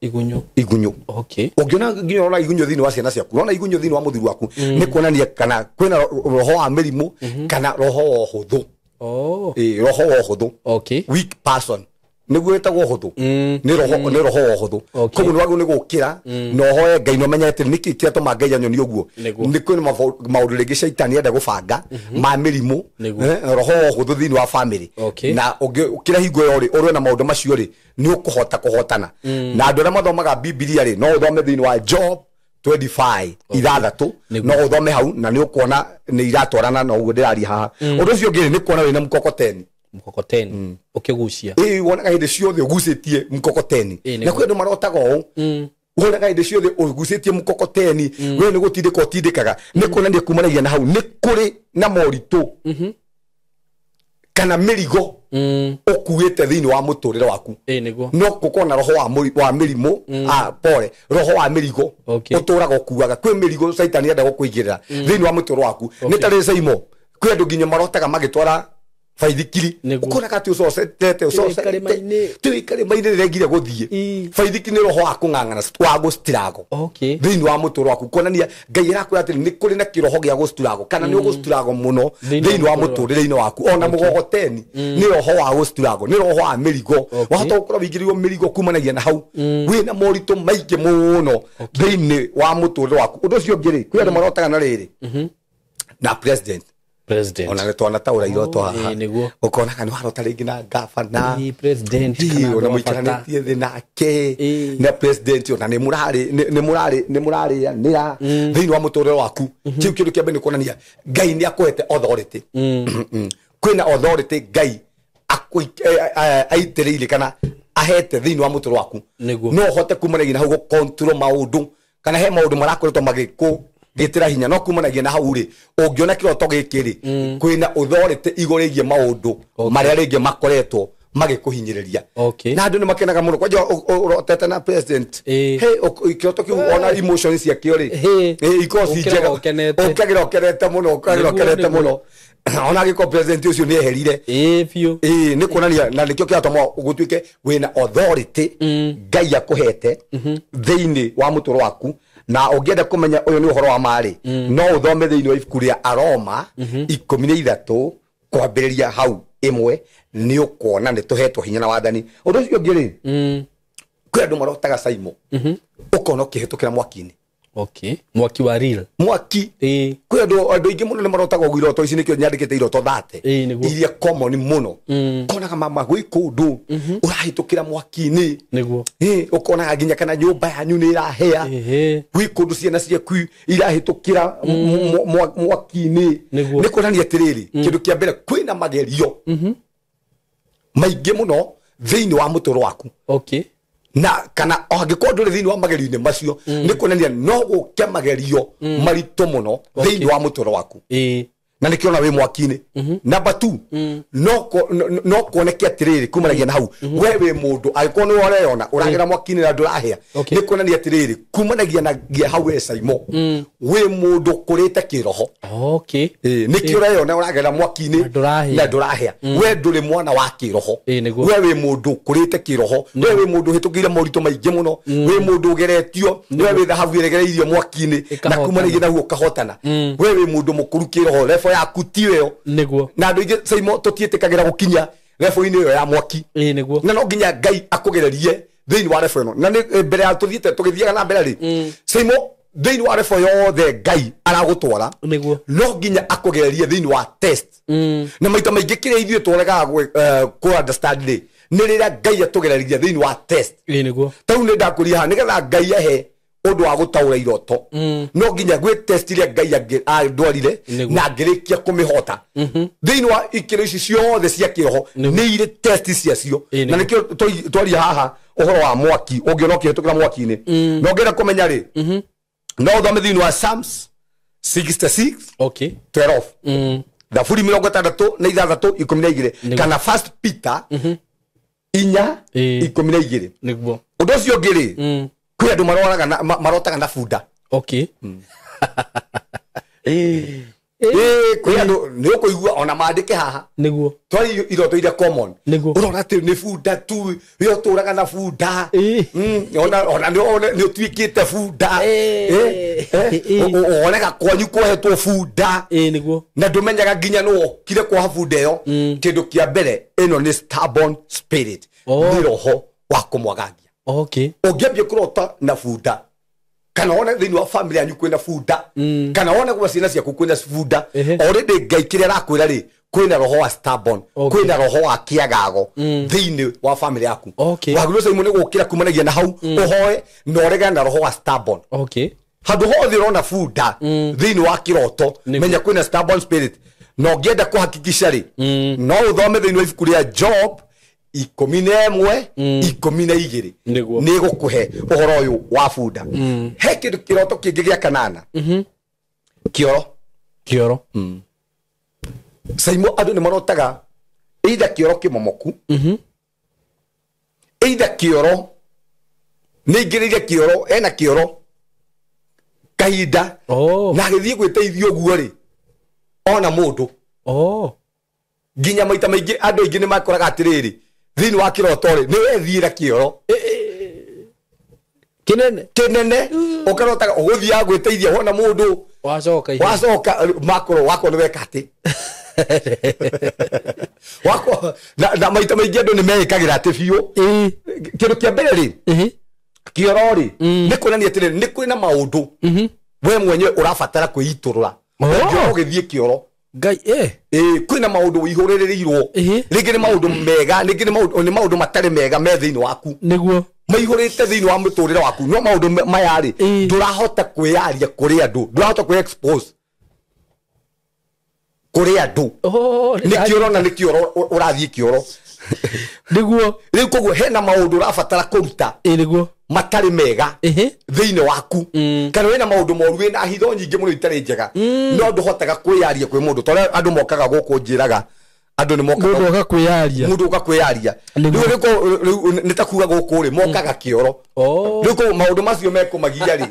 Igunyũ. Igunyũ. Okay. Ũngĩona nginya ũrona igunyũ thĩinĩ wa ciana ciaku, ũrona igunyũ thĩinĩ wa mũthuri waku, nĩ kuonania kana kwĩna roho wa mĩrimũ kana roho wa ũhũthũ. Roho wa ũhũthũ. Weak person. Nĩguo wĩtagwo ũhũthũ. Nĩ roho wa ũhũthũ. Koguo nĩ wagĩrĩirwo nĩ gũkĩra na ũhoe Ngai na ũmenye atĩ nĩkĩ kĩratũma Ngai anyonie ũguo. Nĩ kwĩna maũndũ rĩngĩ caitani enda gũbanga ma mĩrimũ, roho wa ũhũthũ thĩinĩ wa family. Na ũngĩkĩra hingo ĩyo rĩ, ũrũe na maũndũ macio rĩ, nĩ ũkũhota kũhotana. Na andũ arĩa mathomaga Bibilia rĩ, no ũthome thĩinĩ wa Job 25:6, no ũthome hau na nĩ ũkuona nĩ iratwarana na ũguo ndĩraria haha. Ũndũ ũcio ũngĩ nĩ kuona wĩna mkokoteni. Mkokoteni ũkĩgucia. Ĩĩ, wonaga hĩndĩ ciothe ũgucĩtie mkokoteni. Na kwĩ andũ marotaga ũũ, wonaga hĩndĩ ciothe ũgucĩtie mkokoteni, we nĩ gũtindĩka ũtindĩkaga. Nĩ kuonania kumanagia na hau nĩ kũrĩ na moritũ kana mĩrigo ũkuĩte thĩinĩ wa mũtũrĩre waku. No gũkorwo na roho wa mĩrimũ, pole, roho wa mĩrigo ũtũraga ũkuaga. Kwĩ mĩrigo caitani enda gũkũigĩrĩra thĩinĩ wa mũtũrĩre waku. Nĩ ta rĩ Saimo, kwĩ andũ nginya marotaga magĩtwara baithikiri, ũkonaga atĩ ũcocete twĩ karĩma-inĩ rĩrengire gũthiĩ. Baithikiri nĩ roho wa kũng'ang'ana wa gũstirago thĩinĩ wa mũtũrĩre waku, kuonania Ngai arakwĩra atĩ nĩ kũrĩ na kĩroho gĩa gũstirago, kana nĩ ũgũstirago mũno thĩinĩ wa mũtũrĩre-inĩ waku. Ona mũgogoteni nĩ roho wa gũstirago, nĩ roho wa mĩrigo. Wahota gũkorwo wĩingĩrĩirwo mĩrigo kumanagia na hau, wĩna moritũ maingĩ mũno thĩinĩ wa mũtũrĩre waku. Ũndũ ũcio ũngĩ rĩ, kwĩ andũ marotaga na rĩrĩ na president. Ona nĩ twanataũra iroto haha, ũkonaga nĩ warota rĩngĩ na gavana, ona mũikaranĩtie thĩ nake na president, ona nĩ mũrarĩanĩra thĩinĩ wa mũtũrĩre waku. Kĩu kĩndũ kĩa mbere nĩ kuonania Ngai nĩ akũhete authority. Kwĩna authority Ngai aitĩrĩire kana ahete thĩinĩ wa mũtũrĩre waku. No ũhote kumanagia na hau gũ-control maũndũ kana he maũndũ marakoretwo magĩkũgĩtĩra hinya, no kumanagia na hau rĩ, ũngĩona kĩroto gĩkĩ rĩ, kwĩna authority igũrũ rĩgiĩ maũndũ marĩa rĩngĩ makoretwo magĩkũhinyĩrĩria. Na andũ nĩ makenaga mũno kwanja ũrotete na president. Hey, kĩroto kĩu ona emotions ciakĩo rĩ, ikorwo ci njega, ũkagĩra ũkenete mũno, ũkagĩra ũkenete mũno. Ona angĩkorwo president ũcio nĩ eherire. Biũ. Nĩ kuonania na nĩkĩo kĩratũma gũtuĩke wĩna authority Ngai akũhete thĩinĩ wa mũtũrĩre waku. Na ũngĩenda kũmenya ũyũ nĩ ũhoro wa ma rĩ, no ũthome thĩinĩ wa ibuku rĩa Aroma 13 kwambĩrĩria hau 1, nĩ ũkuona nĩ tũhetwo hinya na wathani. Ũndũ ũcio ũngĩ rĩ, kwĩ andũ marotaga Saimo, ũkona ũkĩhĩtũkĩra mwaki-inĩ. Okay. Mwaki wa real. Mwaki. Kwĩ andũ aingĩ mũno nĩ marotaga ũguo iroto ici, nĩkĩo nyandĩkĩte iroto 30 iria common mũno. Ũkonaga mama gwĩ kũndũ ũrahĩtũkĩra mwaki-inĩ. Nĩguo. Ũkonaga nginya kana nyũmba yanyu nĩ ĩrahĩa. Gwĩ kũndũ ciana ciaku irahĩtũkĩra mwaki-inĩ. Nĩ kuonania atĩrĩrĩ, kĩndũ kĩa mbere kwĩna magerio maingĩ mũno thĩinĩ wa mũtũrĩre waku. Okay. Na kana angĩkorwo ndũrĩ thĩinĩ wa magerio-inĩ macio, nĩ kuonania no gũke magerio maritũ mũno thĩinĩ wa mũtũrĩre waku. Na nĩkĩo ona wĩ mwaki-inĩ. Number 2, no kuoneke atĩrĩrĩ kumanagia na hau, we wĩ mũndũ angĩkorwo nĩ ũreyona ũragera mwaki-inĩ na ndũrahĩa, nĩ kuonania atĩrĩrĩ kumanagia na hau we Saimo, wĩ mũndũ ũkũrĩte kĩroho. Okay. Nĩkĩo ũreyona ũragera mwaki-inĩ na ndũrahĩa. We ndũrĩ mwana wa kĩroho. We wĩ mũndũ ũkũrĩte kĩroho. We wĩ mũndũ ũhĩtũkĩire moritũ maingĩ mũno. Wĩ mũndũ ũgeretio. We wĩ thahabu ĩregereirio mwaki-inĩ na kumanagia na hau ũkahotana. We wĩ mũndũ mũkũru kĩroho, level yaku ti ĩyo. Nĩguo. Na andũ aingĩ Saimo tũtiĩtĩkagĩra gũkinya level-inĩ ĩyo ya mwaki. Nĩguo. Na no nginya Ngai akũgererie thĩinĩ wa level ĩno. Na nĩ mbere ya tũthiĩte tũgĩthiaga na mbere rĩ, Saimo thĩinĩ wa level yothe Ngai aragũtwara, Nĩguo. no nginya akũgererie thĩinĩ wa test. Na maita maingĩ kĩrĩa ithuĩ tũregaga kũ understand rĩ, nĩ rĩrĩa Ngai atũgereria thĩinĩ wa test. Nĩguo. Tarĩu nĩ ndakũria haha nĩgetha Ngai ahe ũndũ wa gũtaũra iroto, no nginya gwĩ test iria Ngai andwarire na ngĩrĩkia kũmĩhota. Thĩinĩ wa ikĩro ici ciothe cia kĩroho nĩ irĩ test ciacio. Na nĩkĩo twaria haha ũhoro wa mwaki, ũngĩona ũkĩhĩtũkĩra mwaki-inĩ. Na ũngĩenda kũmenya rĩ, no ũthome thĩinĩ wa Psalms 66 Okay. 12. Thaburi 66 12 kana First Peter 4 12. Nĩguo. Ũndũ ũcio ũngĩ rĩ, kwĩ andũ marotaga na bunda. Okay. Kwĩ andũ nĩ ũkũigua ona mandĩke haha. Nĩguo. Twari iroto iria common. Nĩguo. Ũrona atĩ nĩ bunda tu, we ũtũraga na bunda. Ona nĩ ũtuĩkĩte bunda. Wonaga kwanyu kwohetwo bunda. Nĩguo. Na ndũmenyaga nginya nũ wokire kuoha bunda ĩyo. Kĩndũ kĩa mbere ĩno nĩ stubborn spirit. Nĩ roho wa kũmwagangia. Okay. Ũngĩambia kũrota na bunda, kana wone thĩinĩ wa family yanyu kwĩna bunda, kana wone gwa ciana ciaku kwĩna bunda, already Ngai kĩrĩa arakwĩra rĩ, kwĩna roho wa stubborn, kwĩna roho wa kĩagago thĩinĩ wa family yaku. Wagĩrĩirwo Saimo nĩ gũkĩra kumanagia na hau, ũhoe na ũregane na roho wa stubborn. Okay. Handũ hothe ũrona bunda thĩinĩ wa kĩroto, menya kwĩna stubborn spirit. Na ũngĩenda kũhakikisha rĩ, no ũthome thĩinĩ wa ibuku rĩa Job 11 12. Nĩ gũkũhe ũhoro ũyũ wa bunda. He kĩndũ kĩroto kĩngĩ gĩa kanana. Kĩoro. Kĩoro. Saimo andũ nĩ marotaga either kĩoro kĩmomoku, either kĩoro nĩ ingĩrĩire kĩoro, ena kĩoro kahinda, na agĩthiĩ gwĩteithia ũguo rĩ, ona mũndũ. Nginya maita maingĩ andũ aingĩ nĩ makoraga atĩrĩrĩ, thĩinĩ wa kĩroto rĩ, nĩ wethiĩra kĩoro kĩnene kĩnene, ũkarotaga ũgũthiaga gwĩteithia wona mũndũ, wacoka wacoka makorwo wako nĩ weka atĩ wako na maita maingĩ andũ nĩ meĩkagĩra atĩ biũ. Kĩndũ kĩa mbere rĩ, kĩoro rĩ, nĩ kuonania atĩrĩrĩ, nĩ kwĩna maũndũ we mwenyewe ũrabatara kwĩitũrũra. Ũngĩona ũgĩthiĩ kĩoro, Ngai kwĩna maũndũ wĩihũrĩrĩirwo, rĩngĩ nĩ maũndũ mega, rĩngĩ nĩ maũndũ matarĩ mega me thĩinĩ waku. Nĩguo. Maihũrĩte thĩinĩ wa mũtũrĩre waku, no maũndũ maya rĩ, ndũrahota kwĩyaria kũrĩ andũ, ndũrahota kwĩ expose. Kũrĩ andũ. Nĩkĩo ũrona, nĩkĩo ũrathiĩ kĩoro. Nĩguo. Rĩu koguo hena maũndũ ũrabatara kũruta. Nĩguo. Matarĩ mega thĩinĩ waku. Kana wĩna maũndũ moru, wĩna hitho nyingĩ mũno itarĩ njega. No ndũhotaga kwĩyaria kwĩ mũndũ. Tondũ andũ mokaga gũkũ njĩraga, andũ nĩ mokaga. Mũndũ oka kwĩyaria. Mũndũ oka kwĩyaria. Rĩu nĩ ta kuga gũkũ rĩ, mokaga kĩoro. Rĩu koguo maũndũ macio mekũmagia rĩ.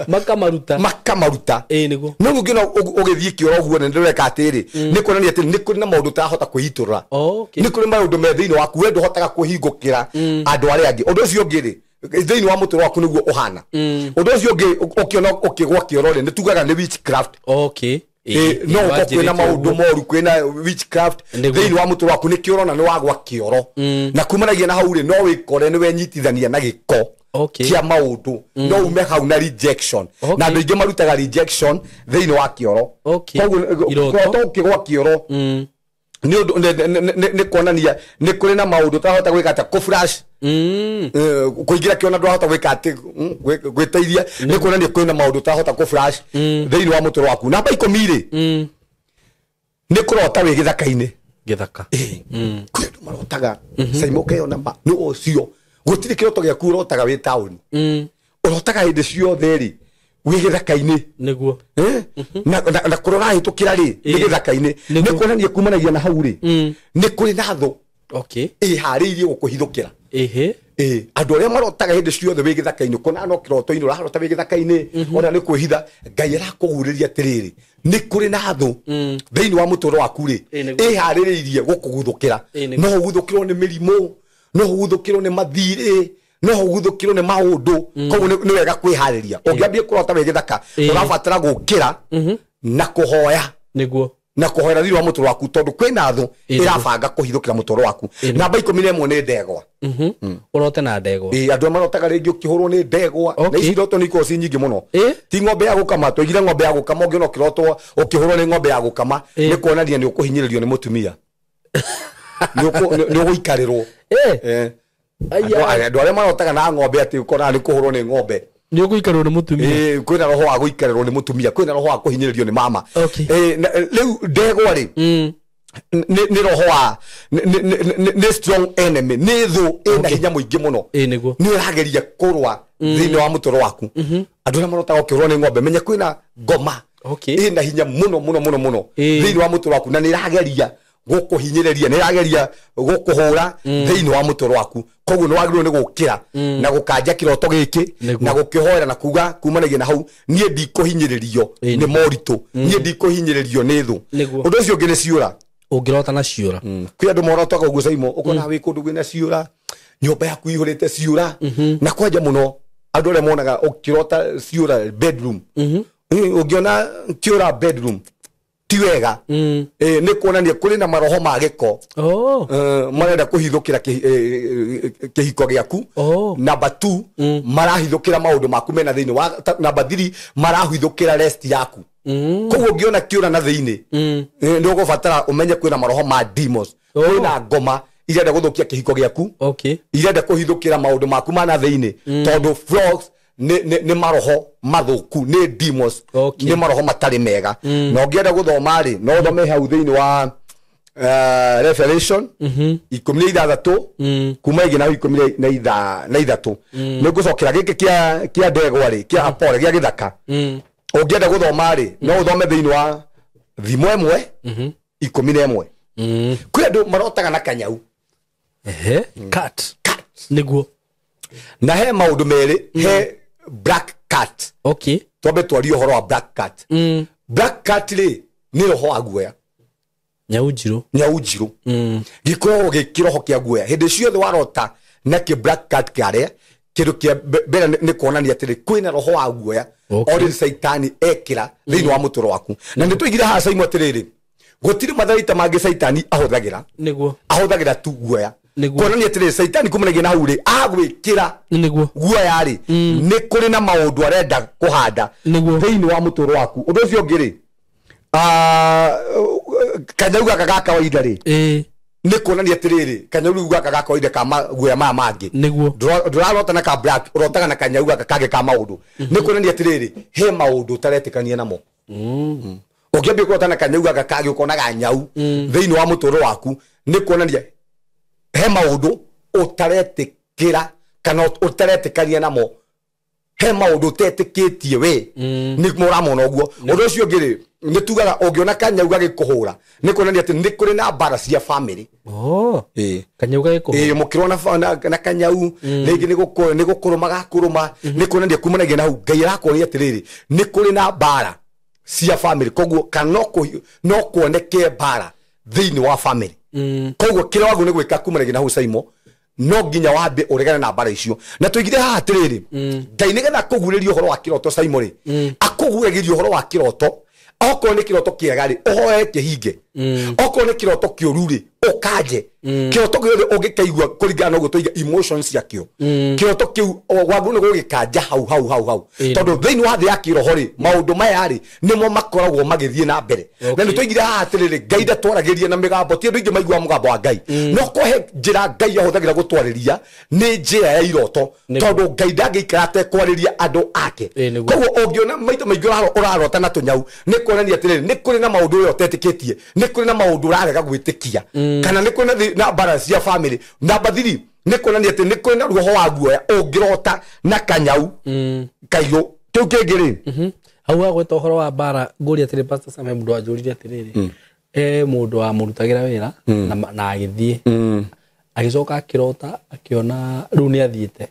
Makamaruta. Makamaruta. Nĩguo. No ũngĩona ũgĩthiĩ kĩoro ũguo nĩ ndĩreka atĩrĩ, nĩ kuonania atĩ nĩ kũrĩ na maũndũ ũtarahota kwĩitũrũra. Nĩ kũrĩ maũndũ me thĩinĩ waku we ndũhotaga kwĩhingũkĩra andũ arĩa angĩ. Ũndũ ũcio ũngĩ rĩ, thĩinĩ wa mũtũrĩre waku nĩguo ũhana. Ũndũ ũcio ũngĩ ũkĩona ũkĩgwa kĩoro rĩ, nĩ tugaga nĩ witchcraft. No ũkorwo kwĩna maũndũ moru, kwĩna witchcraft thĩinĩ wa mũtũrĩre waku, nĩkĩo ũrona nĩ wagwa kĩoro. Na kumanagia na hau rĩ, no wĩkore nĩ wenyitithania na gĩko kia maũndũ. No ume hau na rejection. Na andũ aingĩ marutaga rejection thĩinĩ wa kĩoro. Koguo kĩroto ũkĩgwa kĩoro nĩ ũndũ nĩ kuonania nĩ kũrĩ na maũndũ ũtarahota gwĩka ta kũ-flash. Kũingĩra kĩoro na ndũrahota gwĩka atĩ, gwĩteithia, nĩ kuonania kwĩna maũndũ ũtarahota kũ-flash thĩinĩ wa mũtũrĩre waku. Namba 10 rĩ, nĩ kũrota wĩ gĩthaka-inĩ. Gĩthaka. Kwĩ andũ marotaga, Saimo ũkeyona ma, nĩ ũcio. Gũtirĩ kĩroto gĩaku ũrotaga wĩ taũni. Ũrotaga hĩndĩ ciothe rĩ, wĩ gĩthaka-inĩ. Nĩguo. Na kũrĩa ũrahĩtũkĩra rĩ, nĩ gĩthaka-inĩ. Nĩ kuonania kumanagia na hau rĩ, nĩ kũrĩ na thũ ĩharĩirie gũkũhithũkĩra. Andũ arĩa marotaga hĩndĩ ciothe wĩ gĩthaka-inĩ, ũkona no kĩroto-inĩ ũrarota wĩ gĩthaka-inĩ, ona nĩ kwĩhitha, Ngai arakũgurĩria atĩrĩrĩ, nĩ kũrĩ na thũ thĩinĩ wa mũtũrĩre waku rĩ, ĩharĩrĩirie gũkũguthũkĩra. No ũguthũkĩrwo nĩ mĩrimũ, no ũguthũkĩrwo nĩ mathirĩ, no ũguthũkĩrwo nĩ maũndũ. Koguo nĩ wega kwĩharĩria. Ũngĩambia kũrota wĩ gĩthaka, ũrabatara gũkĩra na kũhoya. Nĩguo. Na kũhoera thĩinĩ wa mũtũrĩre waku, tondũ kwĩna thũ ĩrabanga kũhithũkĩra mũtũrĩre waku. Namba 11 nĩ ndegwa. Ũrote na ndegwa. Andũ arĩa marotaga rĩngĩ ũkĩhũrwo nĩ ndegwa. Na ici iroto nĩ ikoragwo ciĩ nyingĩ mũno. Ti ng'ombe ya gũkama, twaigire ng'ombe ya gũkama, ũngĩona ũkĩrotwo ũkĩhũrwo nĩ ng'ombe ya gũkama, nĩ kuonania nĩ ũkũhinyĩrĩrio nĩ mũtumia. Nĩ ũgũikarĩrwo. Andũ arĩa marotaga na ng'ombe atĩ ũkoraga nĩ kũhũrwo nĩ ng'ombe. Nĩ ũgũikarĩrwo nĩ mũtumia. Kwĩna roho wa gũikarĩrwo nĩ mũtumia, kwĩna roho wa kũhinyĩrĩrio nĩ mama. Rĩu ndegwa rĩ, nĩ roho wa nĩ strong enemy, nĩ thũ ĩna hinya mũingĩ mũno. Nĩguo. Nĩ ĩrageria kũrũa thĩinĩ wa mũtũrĩre waku. Andũ arĩa marotaga ũkĩhũrwo nĩ ng'ombe, menya kwĩna ngoma ĩna hinya mũno mũno mũno mũno thĩinĩ wa mũtũrĩre waku, na nĩ ĩrageria gũkũhinyĩrĩria, nĩ ĩrageria gũkũhũra thĩinĩ wa mũtũrĩre waku. Koguo nĩ wagĩrĩirwo nĩ gũkĩra na gũkanja kĩroto gĩkĩ na gũkĩhoera na kuga kumanagia na hau, niĩ ndikũhinyĩrĩrio nĩ moritũ, niĩ ndikũhinyĩrĩrio nĩ thũ. Ũndũ ũcio ũngĩ nĩ ciũra. Ũngĩrota na ciũra. Kwĩ andũ morotaga ũguo Saimo, ũkona wĩ kũndũ kwĩna ciũra, nyũmba yaku ĩihũrĩte ciũra. Na kwanja mũno andũ arĩa monaga ũkĩrota ciũra bedroom. Ũngĩona kĩũra bedroom ti wega. Nĩ kuonania kũrĩ na maroho ma gĩko. Marenda kũhithũkĩra kĩhiko gĩaku. Number 2, marahithũkĩra maũndũ maku mena thĩinĩ wa, number 3, marahithũkĩra rest yaku. Koguo ũngĩona kĩũra na thĩinĩ, nĩ ũgũbatara ũmenye kwĩna maroho ma demons. Kwĩna ngoma irenda gũthũkia kĩhiko gĩaku. Irenda kũhithũkĩra maũndũ maku ma na thĩinĩ. Tondũ frogs nĩ maroho mathũku, nĩ demons, nĩ maroho matarĩ mega. Na ũngĩenda gũthoma rĩ, no ũthome hau thĩinĩ wa Revelation 16 kuma igĩ na 13. Nĩ ngũcokera gĩkĩ kĩa ndegwa rĩ, kĩa apore, gĩa gĩthaka. Ũngĩenda gũthoma rĩ, no ũthome thĩinĩ wa thimo 1 11. Kwĩ andũ marotaga na kanyau. Cat. Nĩguo. Na he maũndũ merĩ, he black cat. Twambe twarie ũhoro wa black cat. Black cat rĩ, nĩ roho wa guoya. Nyau njirũ. Nyau njirũ. Gĩkoragwo gĩ kĩroho kĩa guoya. Hĩndĩ ciothe warota na kĩ black cat kĩarĩa, kĩndũ kĩa mbere nĩ kuonania atĩrĩ, kwĩna roho wa guoya. Already Saitani ekĩra thĩinĩ wa mũtũrĩre waku. Na nĩ twaigire haha Saimo atĩrĩrĩ, gũtirĩ matharaita mangĩ Saitani ahũthagĩra. Nĩguo. Ahũthagĩra tu guoya. Kuonania atĩrĩrĩ, Saitani kumanagia na hau rĩ, agwĩkĩra guoya rĩ, nĩ kũrĩ na maũndũ arenda kũhanda thĩinĩ wa mũtũrĩre waku. Ũndũ ũcio ũngĩ rĩ, kanyau gaka ga kawaida rĩ, nĩ kuonania atĩrĩrĩ, kanyau rĩu gaka ga kawaida ka maguoya maya mangĩ. Nĩguo. Ndũrarota na ka black, ũrotaga na kanyau gaka kangĩ ka maũndũ. Nĩ kuonania atĩrĩrĩ, he maũndũ ũtaretĩkania namo. Ũngĩambia kũrota na kanyau gaka kangĩ ũkonaga nyau thĩinĩ wa mũtũrĩre waku, nĩ kuonania he maũndũ ũtaretĩkĩra kana ũtaretĩkania namo, he maũndũ ũtetĩkĩtie we, nĩ mũramona ũguo. Ũndũ ũcio ũngĩ rĩ, nĩ tugaga ũngĩona kanyau gagĩkũhũra nĩ kuonania atĩ nĩ kũrĩ na mbara cia family. Kanyau gagĩkũhũra. Mũkĩrwo na kanyau rĩngĩ nĩ gũkũrũma gakũrũma, nĩ kuonania kumanagia na hau Ngai arakuonia atĩrĩrĩ, nĩ kũrĩ na mbara cia family. Koguo kana no kuoneke mbara thĩinĩ wa family. Koguo kĩrĩa wagĩrĩirwo nĩ gwĩka kumanagia na hau Saimo, no nginya wambe ũregane na mbara icio. Na tũigire haha atĩrĩrĩ, Ngai nĩgetha akũguũrĩrie ũhoro wa kĩroto Saimo rĩ, akũguũragĩria ũhoro wa kĩroto. Okorwo nĩ kĩroto kĩega rĩ, ũhoe kĩhinge. Okorwo nĩ kĩroto kĩũru rĩ, ũkanje. Kĩroto gĩothe ũngĩkaigua kũringana na ũguo tũiga emotions ciakĩo, kĩroto kĩu wagĩrĩirwo nĩ gũgĩkanja hau hau hau hau, tondũ thĩinĩ wa thĩ ya kĩroho rĩ, maũndũ maya rĩ nĩmo makoragwo magĩthiĩ na mbere. Na nĩ tũigire haha atĩrĩrĩ, Ngai ndatwaragĩria na mĩgambo, ti andũ aingĩ maiguaga mũgambo wa Ngai, no kũhe njĩra Ngai ahũthagĩra gũtwarĩria nĩ njĩra ya iroto, tondũ Ngai ndangĩikara atekwarĩria andũ ake. Koguo ũngĩona maita maingĩ ũrarota na tũnyau, nĩ kuonania atĩrĩrĩ, nĩ kũrĩ na maũndũ ũrĩa ũtetĩkĩtie, nĩ kũrĩ na maũndũ ũrarega gwĩtĩkia, kana nĩ kũrĩ na mbara cia family. Namba 3 nĩ kuonania atĩ nĩ kũrĩ na ruoho wa guoya ũngĩrota na kanyau kairũ. Kĩu kĩngĩ rĩ, hau wagweta ũhoro wa mbara, ngũria atĩrĩ Pastor Sam, mũndũ wanjũririe atĩrĩrĩ, mũndũ wamũrutagĩra wĩra na agĩthiĩ, agĩcoka akĩrota akĩona rĩu nĩ athiĩte,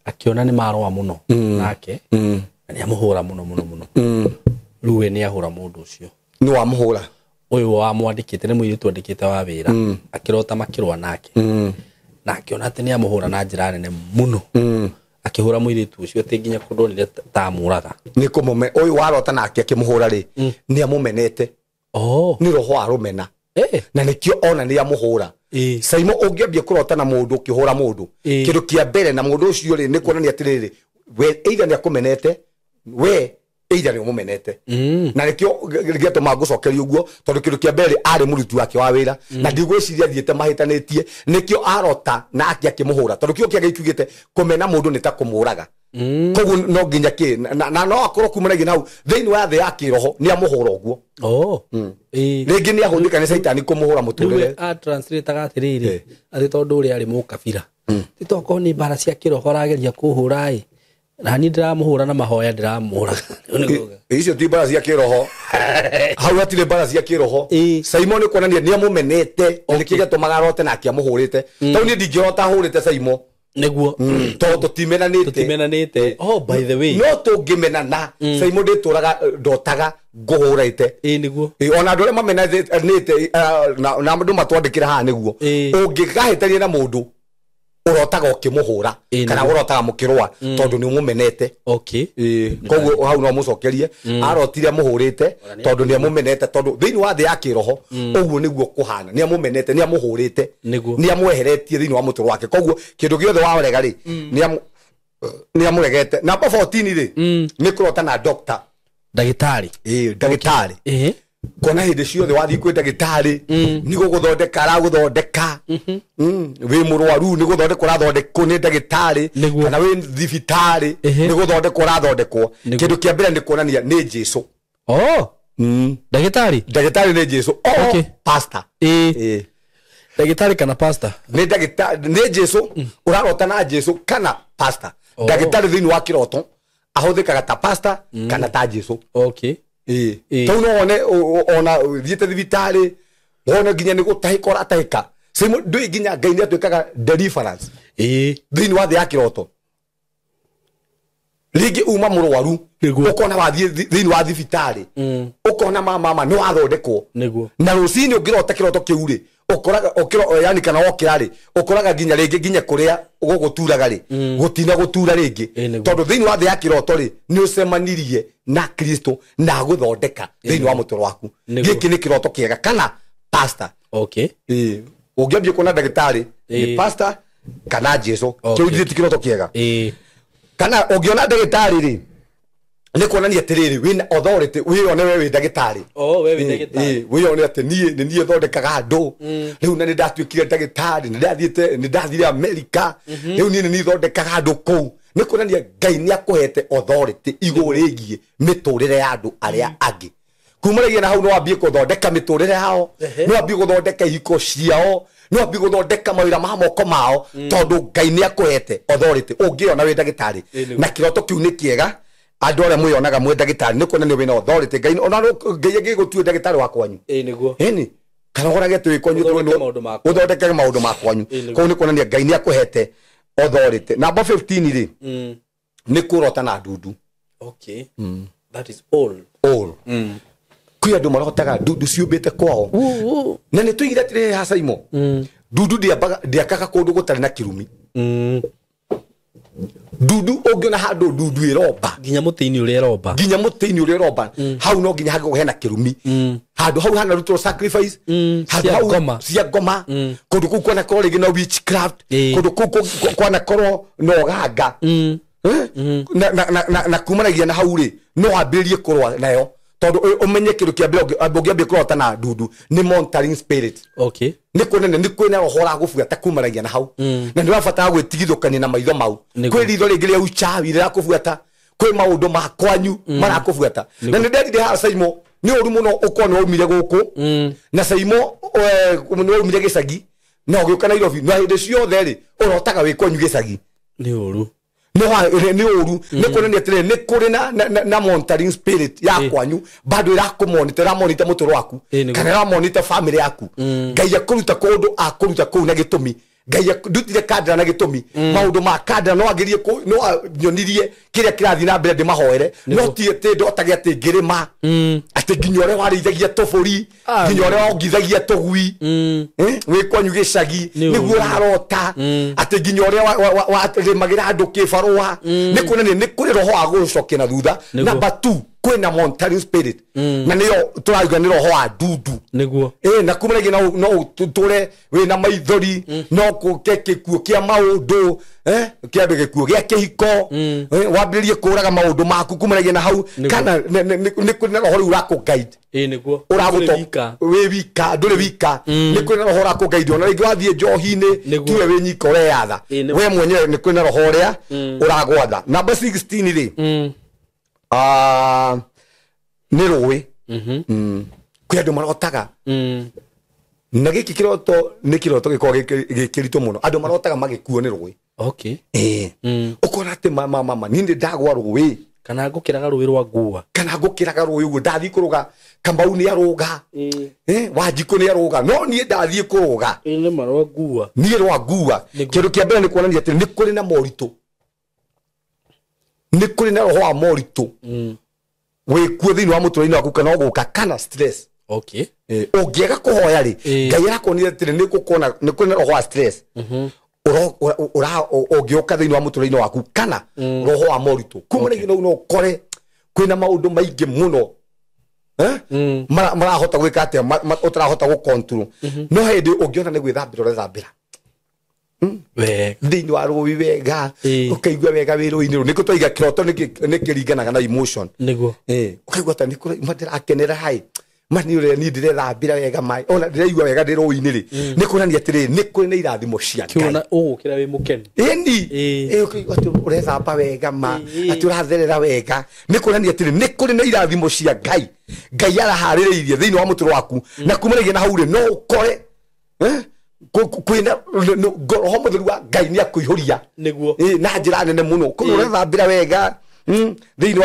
akĩona nĩ marũa mũno nake, na nĩ amũhũra mũno mũno mũno. Rĩu we nĩ ahũra mũndũ ũcio. Nĩ wamũhũra? Ũyũ wamwandĩkĩte nĩ mũirĩtu andĩkĩte wa wĩra, akĩrota makĩrũa nake, na akĩona atĩ nĩ amũhũra na njĩra nene mũno, akĩhũra mũirĩtu ũcio atĩ nginya kũndũ onire ta amũraga. Nĩ kũmũme ũyũ warota nake akĩmũhũra rĩ, nĩ amũmenete. Nĩ roho wa rũmena. Na nĩkĩo ona nĩ amũhũra. Saimo ũngĩambia kũrota na mũndũ ũkĩhũra mũndũ, kĩndũ kĩa mbere na mũndũ ũcio rĩ, nĩ kuonania atĩrĩrĩ, we either nĩ akũmenete, we either nĩ ũmũmenete. Na nĩkĩo gĩatũma ngũcokerie ũguo, tondũ kĩndũ kĩa mbere arĩ mũruti wake wa wĩra, na ndigwĩciria athiĩte mahĩtanĩtie, nĩkĩo arota nake akĩmũhũra, tondũ kĩo kĩage kiugĩte kũmena mũndũ nĩ ta kũmũraga. Koguo no nginya kĩ na no akorwo kumanagia na hau thĩinĩ wa thĩ ya kĩroho nĩ amũhũra ũguo. Rĩngĩ nĩ ahũthĩka nĩ Caitani kũmũhũra mũtũrĩre. Atranslate-aga atĩrĩrĩ, atĩ tondũ ũrĩa arĩ mũkabira, ti tokorwo nĩ mbara cia kĩroho arageria kũhũra ĩ, na niĩ ndĩramũhũra na mahoya ndĩramũhũra. Icio ti mbara cia kĩroho. Hau hatirĩ mbara cia kĩroho. Saimo nĩ kuonania nĩ amũmenete, na nĩkĩo gĩatũmaga arote nake amũhũrĩte. Tondũ niĩ ndingĩrota ahũrĩte Saimo. Nĩguo. Tondũ tũtimenanĩte. Tũtimenanĩte. Oh, by the way. No tũngĩmenana, Saimo ndĩtũraga ndotaga ngũhũrĩte. Nĩguo. Ona andũ arĩa mamenanĩte na andũ matwandĩkĩra haha nĩguo. Ũngĩkahĩtania na mũndũ ũrotaga ũkĩmũhũra kana ũrotaga mũkĩrũa, tondũ nĩ ũmũmenete. Koguo hau no mũcokerie, arotire amũhũrĩte tondũ nĩ amũmenete, tondũ thĩinĩ wa thĩ ya kĩroho ũguo nĩguo kũhana, nĩ amũmenete, nĩ amũhũrĩte, nĩ amweheretie thĩinĩ wa mũtũrĩre wake. Koguo kĩndũ gĩothe warega rĩ, nĩ amũregete. Namba 14 rĩ, nĩ kũrota na doctor. Ndagĩtarĩ. Ndagĩtarĩ. Kuona hĩndĩ ciothe wathiĩ kwĩ ndagĩtarĩ nĩ gũgũthondeka aragũthondeka, wĩ mũrwaru nĩ gũthondekwo ũrathondekwo nĩ ndagĩtarĩ, kana wĩ thibitarĩ nĩ gũthondekwo ũrathondekwo. Kĩndũ kĩa mbere nĩ kuonania nĩ Jesũ. Ndagĩtarĩ? Ndagĩtarĩ nĩ Jesũ. Pastor. Ndagĩtarĩ kana pastor? Nĩ ndagĩtarĩ, nĩ Jesũ, ũrarota na Jesũ kana pastor. Ndagĩtarĩ thĩinĩ wa kĩroto ahũthĩkaga ta pastor kana ta Jesũ. Tau no wone ona thiĩte thibitarĩ wone nginya nĩ gũtahĩka ũratahĩka. Saimo ndũĩ nginya Ngai nĩ atuĩkaga deliverance thĩinĩ wa thĩ ya kĩroto. Rĩngĩ uma mũrwaru ũkona wathiĩ thĩinĩ wa thibitarĩ, ũkona mama nĩ wathondekwo, na rũcinĩ ũngĩrota kĩroto kĩu rĩ, ũkoraga ũkĩro yani kana wokĩra rĩ, ũkoraga nginya rĩngĩ nginya kũrĩa gũgũturaga rĩ, gũtina gũtura rĩngĩ, tondũ thĩinĩ wa thĩ ya kĩroto rĩ, nĩ ũcemanirie na Kristo na gũthondeka thĩinĩ wa mũtũrĩre waku. Gĩkĩ nĩ kĩroto kĩega kana pastor. Ũngĩambia kuona ndagĩtarĩ nĩ pastor kana Jesũ, kĩu ti kĩroto kĩega. Kana ũngĩona ndagĩtarĩ rĩ, nĩ kuonania atĩrĩrĩ, wĩna authority, wĩyone we wĩ ndagĩtarĩ. We wĩ ndagĩtarĩ. Wĩyone atĩ niĩ nĩ niĩ thondekaga andũ. Rĩu na nĩ ndatuĩkire ndagĩtarĩ, nĩ ndathiĩte, nĩ ndathire Amerika. Rĩu niĩ nĩ niĩ thondekaga andũ kũu. Nĩ kuonania Ngai nĩ akũhete authority igũrũ rĩgiĩ mĩtũrĩre ya andũ arĩa angĩ. Kumaragia na hau no wambie kuthondeka miturire yao, no wambie guthondeka ihiko ciao, no wambie guthondeka mawira ma moko mao, tondu Ngai ni akuhete authority ungiona wi ndagitari. Na kiroto kiu ni kiega andu aria mwiyonaga mwi ndagitari ni kuonania wina authority. Ngai ona Ngai angĩgũtue ndagitari wa kwanyu, niguo ĩni kana ũgorage atĩ wĩ kwanyu ũthondekage maũndũ ma kwanyu, kũu nĩ kuonania Ngai nĩ akũhete authority. Namba 15 rĩ, nĩ kũrota na ndundu. Okay. That is all. All. Kwĩ andũ marotaga ndundu ciũmbĩte kwao. Na nĩ tũigire atĩrĩrĩ ha Saimo, ndundu ndĩakaga kũndũ gũtarĩ na kĩrumi. Ndundu ũngĩona handũ ndundu ĩromba, nginya mũtĩ-inĩ ũrĩa ĩromba, nginya mũtĩ-inĩ ũrĩa ĩromba, hau no nginya hangĩkorwo hena kĩrumi. Handũ hau hanarutwo sacrifice, handũ hau cia ngoma, kũndũ kũu kwanakorwo rĩngĩ na witchcraft, kũndũ kũu kwanakorwo na ũganga. Na kumanagia na hau rĩ, no wambĩrĩrie kũrũa nayo, tondũ ũmenye kĩndũ kĩa mbere ũngĩambia kũrota na ndundu nĩ monitoring spirit. Okay. Nĩ kuonania nĩ kwĩna roho ũragũbuata kumanagia na hau, na nĩ ũrabatara gwĩtigithũkania na maitho mau. Kwĩ ritho rĩngĩ rĩa uchawi rĩrakũbuata, kwĩ maũndũ ma kwanyu marakũbuata. Na nĩ nderire haha Saimo, nĩ ũru mũno ũkorwo nĩ waumire gũkũ, na Saimo nĩ waumire gĩcagi na ũgĩũka Nairobi, na hĩndĩ ciothe rĩ ũrotaga wĩ kwanyu gĩcagi. Nĩ ũru. Nĩ ũru. Nĩ kuonania atĩrĩrĩ, nĩ kũrĩ na monitoring spirit ya kwanyu bado ĩrakũmonitor, ĩramonitor mũtũrĩre waku kana ĩramonitor family yaku. Ngai akũruta kũndũ, akũruta kũu na gĩtũmi. Ngai ndutire kandara na gĩtũmi. Maũndũ ma kandara no agerie, no anyonirie kĩrĩa kĩrathiĩ na mbere ndĩmahoere, no ti atĩ ndotage atĩ ngĩrĩma, atĩ nginya ũrĩa warĩithagia tũbũri, nginya ũrĩa wongithagia tũgui, wĩ kwanyu gĩcagi nĩguo ũrarota, atĩ nginya ũrĩa warĩmagĩra andũ kĩbarũa. Nĩ kuonania nĩ kũrĩ roho wa gũcokia na thutha. Number 2, kwĩna monitoring spirit, na nĩyo tũrauga nĩ roho wa ndundu. Nĩguo. Na kumanagia no ũtũre wĩna maithori, no kũke gĩkuũ kĩa maũndũ, kĩambe gĩkuũ gĩa kĩhiko, wambĩrĩrie kũraga maũndũ maku kumanagia na hau, kana nĩ kũrĩ na roho rĩu ũrakũ-guide. Nĩguo. Wĩ wika, ndũrĩ wika. Nĩ kũrĩ na roho ũrakũ-guide. Ona rĩngĩ wathiĩ njohi-inĩ, tiwe wĩ nyika ũreyatha, we mwenyewe nĩ kũrĩ na roho ũrĩa ũragwatha. Namba 16 rĩ, nĩ rũĩ. Kwĩ andũ marotaga, na gĩkĩ kĩroto nĩ kĩroto gĩkoragwo gĩ kĩritũ mũno. Andũ marotaga magĩkuo nĩ rũĩ. Okay. Ũkona atĩ mama niĩ nĩ ndagwa rũĩ, kana ngũkĩraga rũĩ rwa ngua, kana ngũkĩraga rũĩ ũguo, ndathiĩ kũrũga Kamau nĩ arũga, Wanjikũ nĩ arũga, no niĩ ndathiĩ kũrũga nĩ rwa ngua, niĩ rwa ngua. Kĩndũ kĩa mbere nĩ kuonania atĩ nĩ kũrĩ na moritũ, nĩ kũrĩ na roho wa moritũ wĩkuo thĩinĩ wa mũtũrĩre-inĩ waku, kana ũgũka, kana stress. Okay. Ũngĩaga kũhoya rĩ, Ngai arakuonia atĩrĩ nĩ gũkona nĩ kũrĩ na roho wa stress ũngĩũka thĩinĩ wa mũtũrĩre-inĩ waku, kana roho wa moritũ. Kumanagia no ũkore kwĩna maũndũ maingĩ mũno marahota gwĩka atĩa, ũtarahota gũ-control. No hĩndĩ ũngĩona nĩ gwĩthambĩra ũrethambĩra thĩinĩ wa rũĩ wega, ũkaigua wega wĩ rũĩ-inĩ rũu. Nĩkĩo twaiga kĩroto nĩ kĩringanaga na emotion. Nĩguo. Ũkaigua ta nĩ ndĩrakenera haĩ, ma nĩ ũrĩa niĩ ndĩrethambĩra wega maĩ, ona ndĩraigua wega ndĩ rũĩ-inĩ rĩ, nĩ kuonania atĩrĩrĩ nĩ kũrĩ na irathimo cia Ngai. Kĩona ũgũkĩra wĩ mũkenu. Ĩni. Ũkaigua atĩ ũrethamba wega ma, atĩ ũratherera wega, nĩ kuonania atĩrĩ nĩ kũrĩ na irathimo cia Ngai. Ngai araharĩrĩirie thĩinĩ wa mũtũrĩre waku, na kumanagia na hau rĩ, no ũkore kwĩna roho mũtheru wa Ngai nĩ akũihũria. Nĩguo. Na njĩra nene mũno. Koguo ũrethambĩra wega thĩinĩ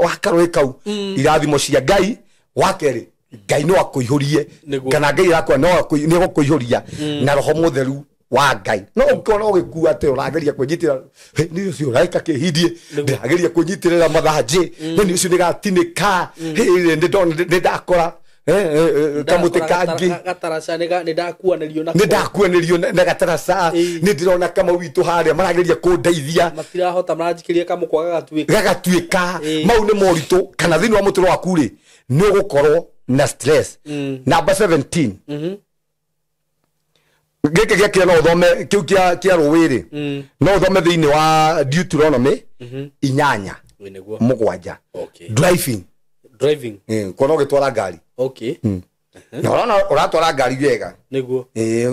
wa karũĩ kau, irathimo cia Ngai. Wa kerĩ, Ngai no akũihũrie, kana Ngai arakwa no nĩ egũkũihũria na roho mũtheru wa Ngai. No ũngĩona ũgĩkua atĩ ũrageria kwĩnyitĩrĩra, nĩ ũcio ũraika kĩhindie, ndĩrageria kwĩnyitĩrĩra mathanjĩ, nĩ ũcio nĩgatinĩka, nĩ ndakora kamũtĩ kangĩ, gataraca nĩ ndakuanĩrio nako, nĩ ndakuanĩrio na gataraca, nĩ ndĩrona kamau witũ harĩa marageria kũndeithia, matirahota, maranjikĩria kamũkwa gagatuĩka, gagatuĩka. Mau nĩ moritũ. Kana thĩinĩ wa mũtũrĩre waku rĩ, nĩ ũgũkorwo na stress. Namba 17, gĩkĩ gĩakĩra no ũthome kĩu kĩa rũĩ rĩ, no ũthome thĩinĩ wa Deuteronomy 8 7. Driving. Kuona ũgĩtwara ngari. Okay. Na ũrona ũratwara ngari wega. Nĩguo.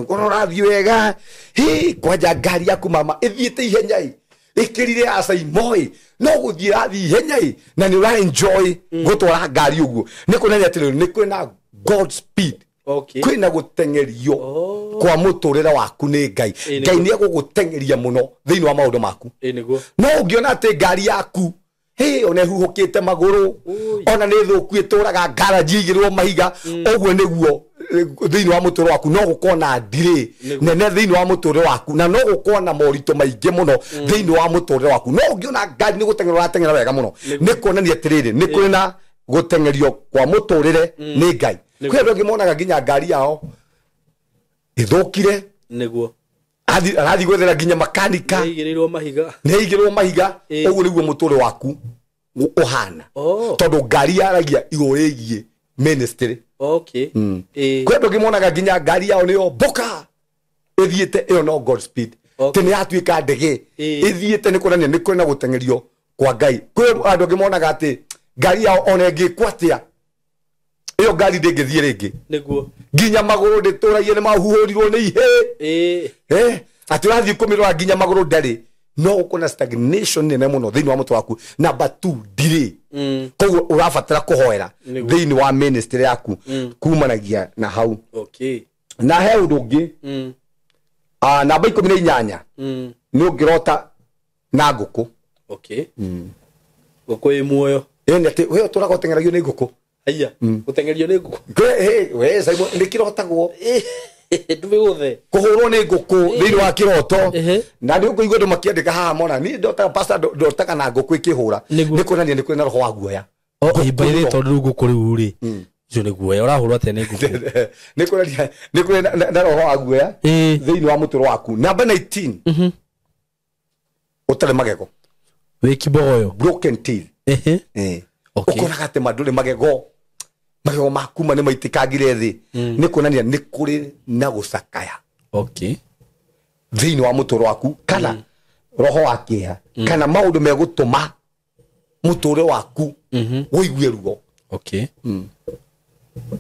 Kuona ũrathiĩ wega, hi kwanja ngari yaku mama ĩthiĩte ihenya ĩ, Ĩkĩrire ya Saimoi no gũthiĩ rathiĩ ihenya ĩ na nĩ ũra enjoy gũtwara ngari ũguo nĩ kuonania atĩrĩrĩ nĩ kwĩna God speed. Okay. Kwĩna gũteng'erio kwa mũtũrĩre waku nĩ Ngai. Ngai nĩ egũgũteng'eria mũno thĩinĩ wa maũndũ maku. Nĩguo. No ũngĩona atĩ ngari yaku hĩ ona ĩhuhũkĩte magũrũ ona nĩ thũku ĩtũraga ngaraji ĩigĩrwo mahiga ũguo nĩguo thĩinĩ wa mũtũrĩre waku no gũkorwo na ndirĩ nene thĩinĩ wa mũtũrĩre waku na no gũkorwo na moritũ maingĩ mũno thĩinĩ wa mũtũrĩre waku. No ũngĩona ngari nĩ gũteng'era ũrateng'era wega mũno nĩ kuonania atĩrĩrĩ nĩ kũrĩ na gũteng'erio kwa mũtũrĩre nĩ Ngai. Kwĩ andũ angĩ monaga nginya ngari yao ĩthũkire nĩguo arathiĩ gwethera nginya makanika nĩaigĩrĩirwo mahiga nĩaigĩrĩrwo mahiga ũguo nĩguo mũtũrĩre waku ũhana tondũ ngari yaragia igũrũ rĩgiĩ ministry. Okay. Kwĩ andũ angĩ monaga nginya ngari yao nĩyo mboka ĩthiĩte ĩyo no God speed tĩ nĩ yatuĩka ndege ĩthiĩte nĩ kuonania nĩ kwĩna gũteng'erio kwa Ngai. Kwĩ andũ angĩ monaga atĩ ngari yao ona ĩngĩkwo atĩa ĩyo ngari ndĩngĩthiĩ rĩngĩ nĩguo nginya magũrũ ndĩtũragie nĩ mahuhũrirwo nĩ ihĩ atĩ ũrathiĩ kũmĩrora nginya magũrũ ndarĩ no ũkorwo na stagnation nene mũno thĩinĩ wa mũtwe waku. Number 2 ndirĩ koguo ũrabatara kũhoera thĩinĩ wa ministry yaku kumanagia na hau. Okay. Na he ũndũ ũngĩ namba 18 nĩ ũngĩrota na ngũkũ. Okay. Ngũkũ ĩ muoyo. Ĩni atĩ we ũtũraga ũteng'eragio nĩ ngũkũ. Haiya gũteng'erio nĩ ngũkũ. We Simon nĩ kĩrotagwo ndũmĩgũthe kũhũrwo nĩ ngũkũ thĩinĩ wa kĩroto na nĩ ũkũigua andũ makĩandĩka haha mona niĩ ndotaga pastor ndotaga na ngũkũ ĩkĩhũra nĩ kuonania nĩ kwĩna roho wa guoya. Ĩmbairĩ tondũ rĩu ngũkũ rĩu rĩ ũcio nĩ guoya ũrahũrwo atĩa nĩ ngũkũ nĩ kuonania nĩ kwĩna na roho wa guoya thĩinĩ wa mũtũrĩre waku. Namba 19 ũtarĩ magego wĩ kibogoyo broken teeth. Ũkoraga atĩ ma ndũrĩ magego magego maku ma nĩ maitĩkangire thĩ nĩ kuonania nĩ kũrĩ na gũcakaya. Okay. Thĩinĩ wa mũtũrĩre waku kana roho wa kĩeha kana maũndũ megũtũma mũtũrĩre waku ũigue ruo. Okay.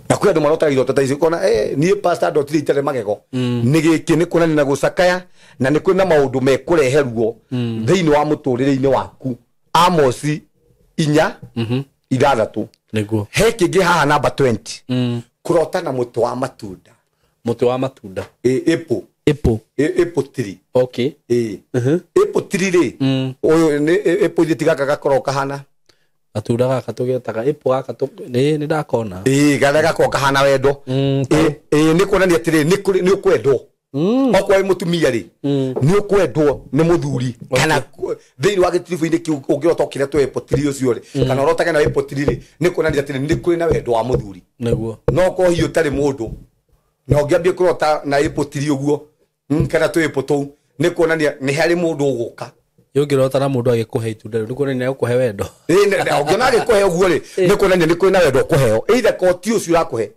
Na kwĩ andũ marotaga iroto ta ici ũkona niĩ pastor ndotire itarĩ magego nĩ gĩkĩ nĩ kuonania na gũcakaya na nĩ kwĩna maũndũ mekũrehe ruo thĩinĩ wa mũtũrĩre-inĩ waku. Amosi 4:6 nĩguo he kĩngĩ haha namba 20 kũrota na mũtĩ wa matunda. Mũtĩ wa matunda apple. Apple. Apple tree. Okay. Apple tree rĩ ũyũ nĩ apple ithe gaka gakoragwo kahana gatunda gaka tũgetaga apple gaka nĩ ndakona garĩa gakoragwo kahana wendo. Nĩ kuonania atĩrĩrĩ nĩ ũkwendwo okorwo wĩ mũtumia rĩ nĩ ũkwendwo nĩ mũthuri kana thĩinĩ wa gĩtiribũ-inĩ kĩu ũngĩrota ũkĩrĩa tũ apple tree ũcio rĩ kana ũrotage na apple tree rĩ nĩ kuonania atĩrĩrĩ nĩ kũrĩ na wendo wa mũthuri. Nĩguo. No okorwo hihi ũtarĩ mũndũ na ũngĩambia kũrota na apple tree ũguo kana tũ apple tũu nĩ kuonania nĩ harĩ mũndũ ũgũka. Ũngĩrota na mũndũ agĩkũhe itunda rĩu nĩ kuonania nĩ egũkũhe wendo. Ũngĩona agĩkũhe ũguo rĩ nĩ kuonania nĩ kũrĩ na wendo ũkũheo either ko ti ũcio ũrakũhe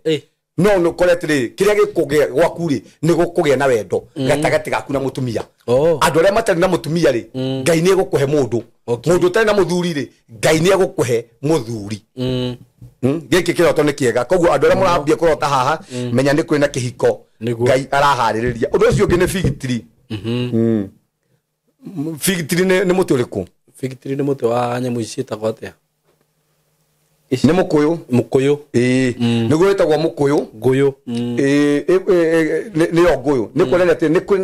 no nĩ ũkore atĩrĩrĩ kĩrĩa gĩkũgĩa gwaku rĩ nĩ gũkũgĩa na wendo gatagatĩ gaku na mũtumia. Andũ arĩa matarĩ na mũtumia rĩ Ngai nĩ egũkũhe mũndũ. Mũndũ ũtarĩ na mũthuri rĩ Ngai nĩ egũkũhe mũthuri. Gĩkĩ kĩroto nĩ kĩega koguo andũ arĩa mũrambia kũrota haha menya nĩ kwĩna kĩhiko Ngai araharĩrĩria. Ũndũ ũcio ũngĩ nĩ fig tree. Fig tree nĩ mũtĩ ũrĩkũ? Fig tree nĩ mũtĩ wa nyamũ ici ciĩtagwo atĩa? Nĩ mũkũyũ. Mũkũyũ. Nĩguo wĩtagwo mũkũyũ. Ngũyũ. Nĩyo ngũyũ. Nĩ kuonania atĩ nĩ kũrĩ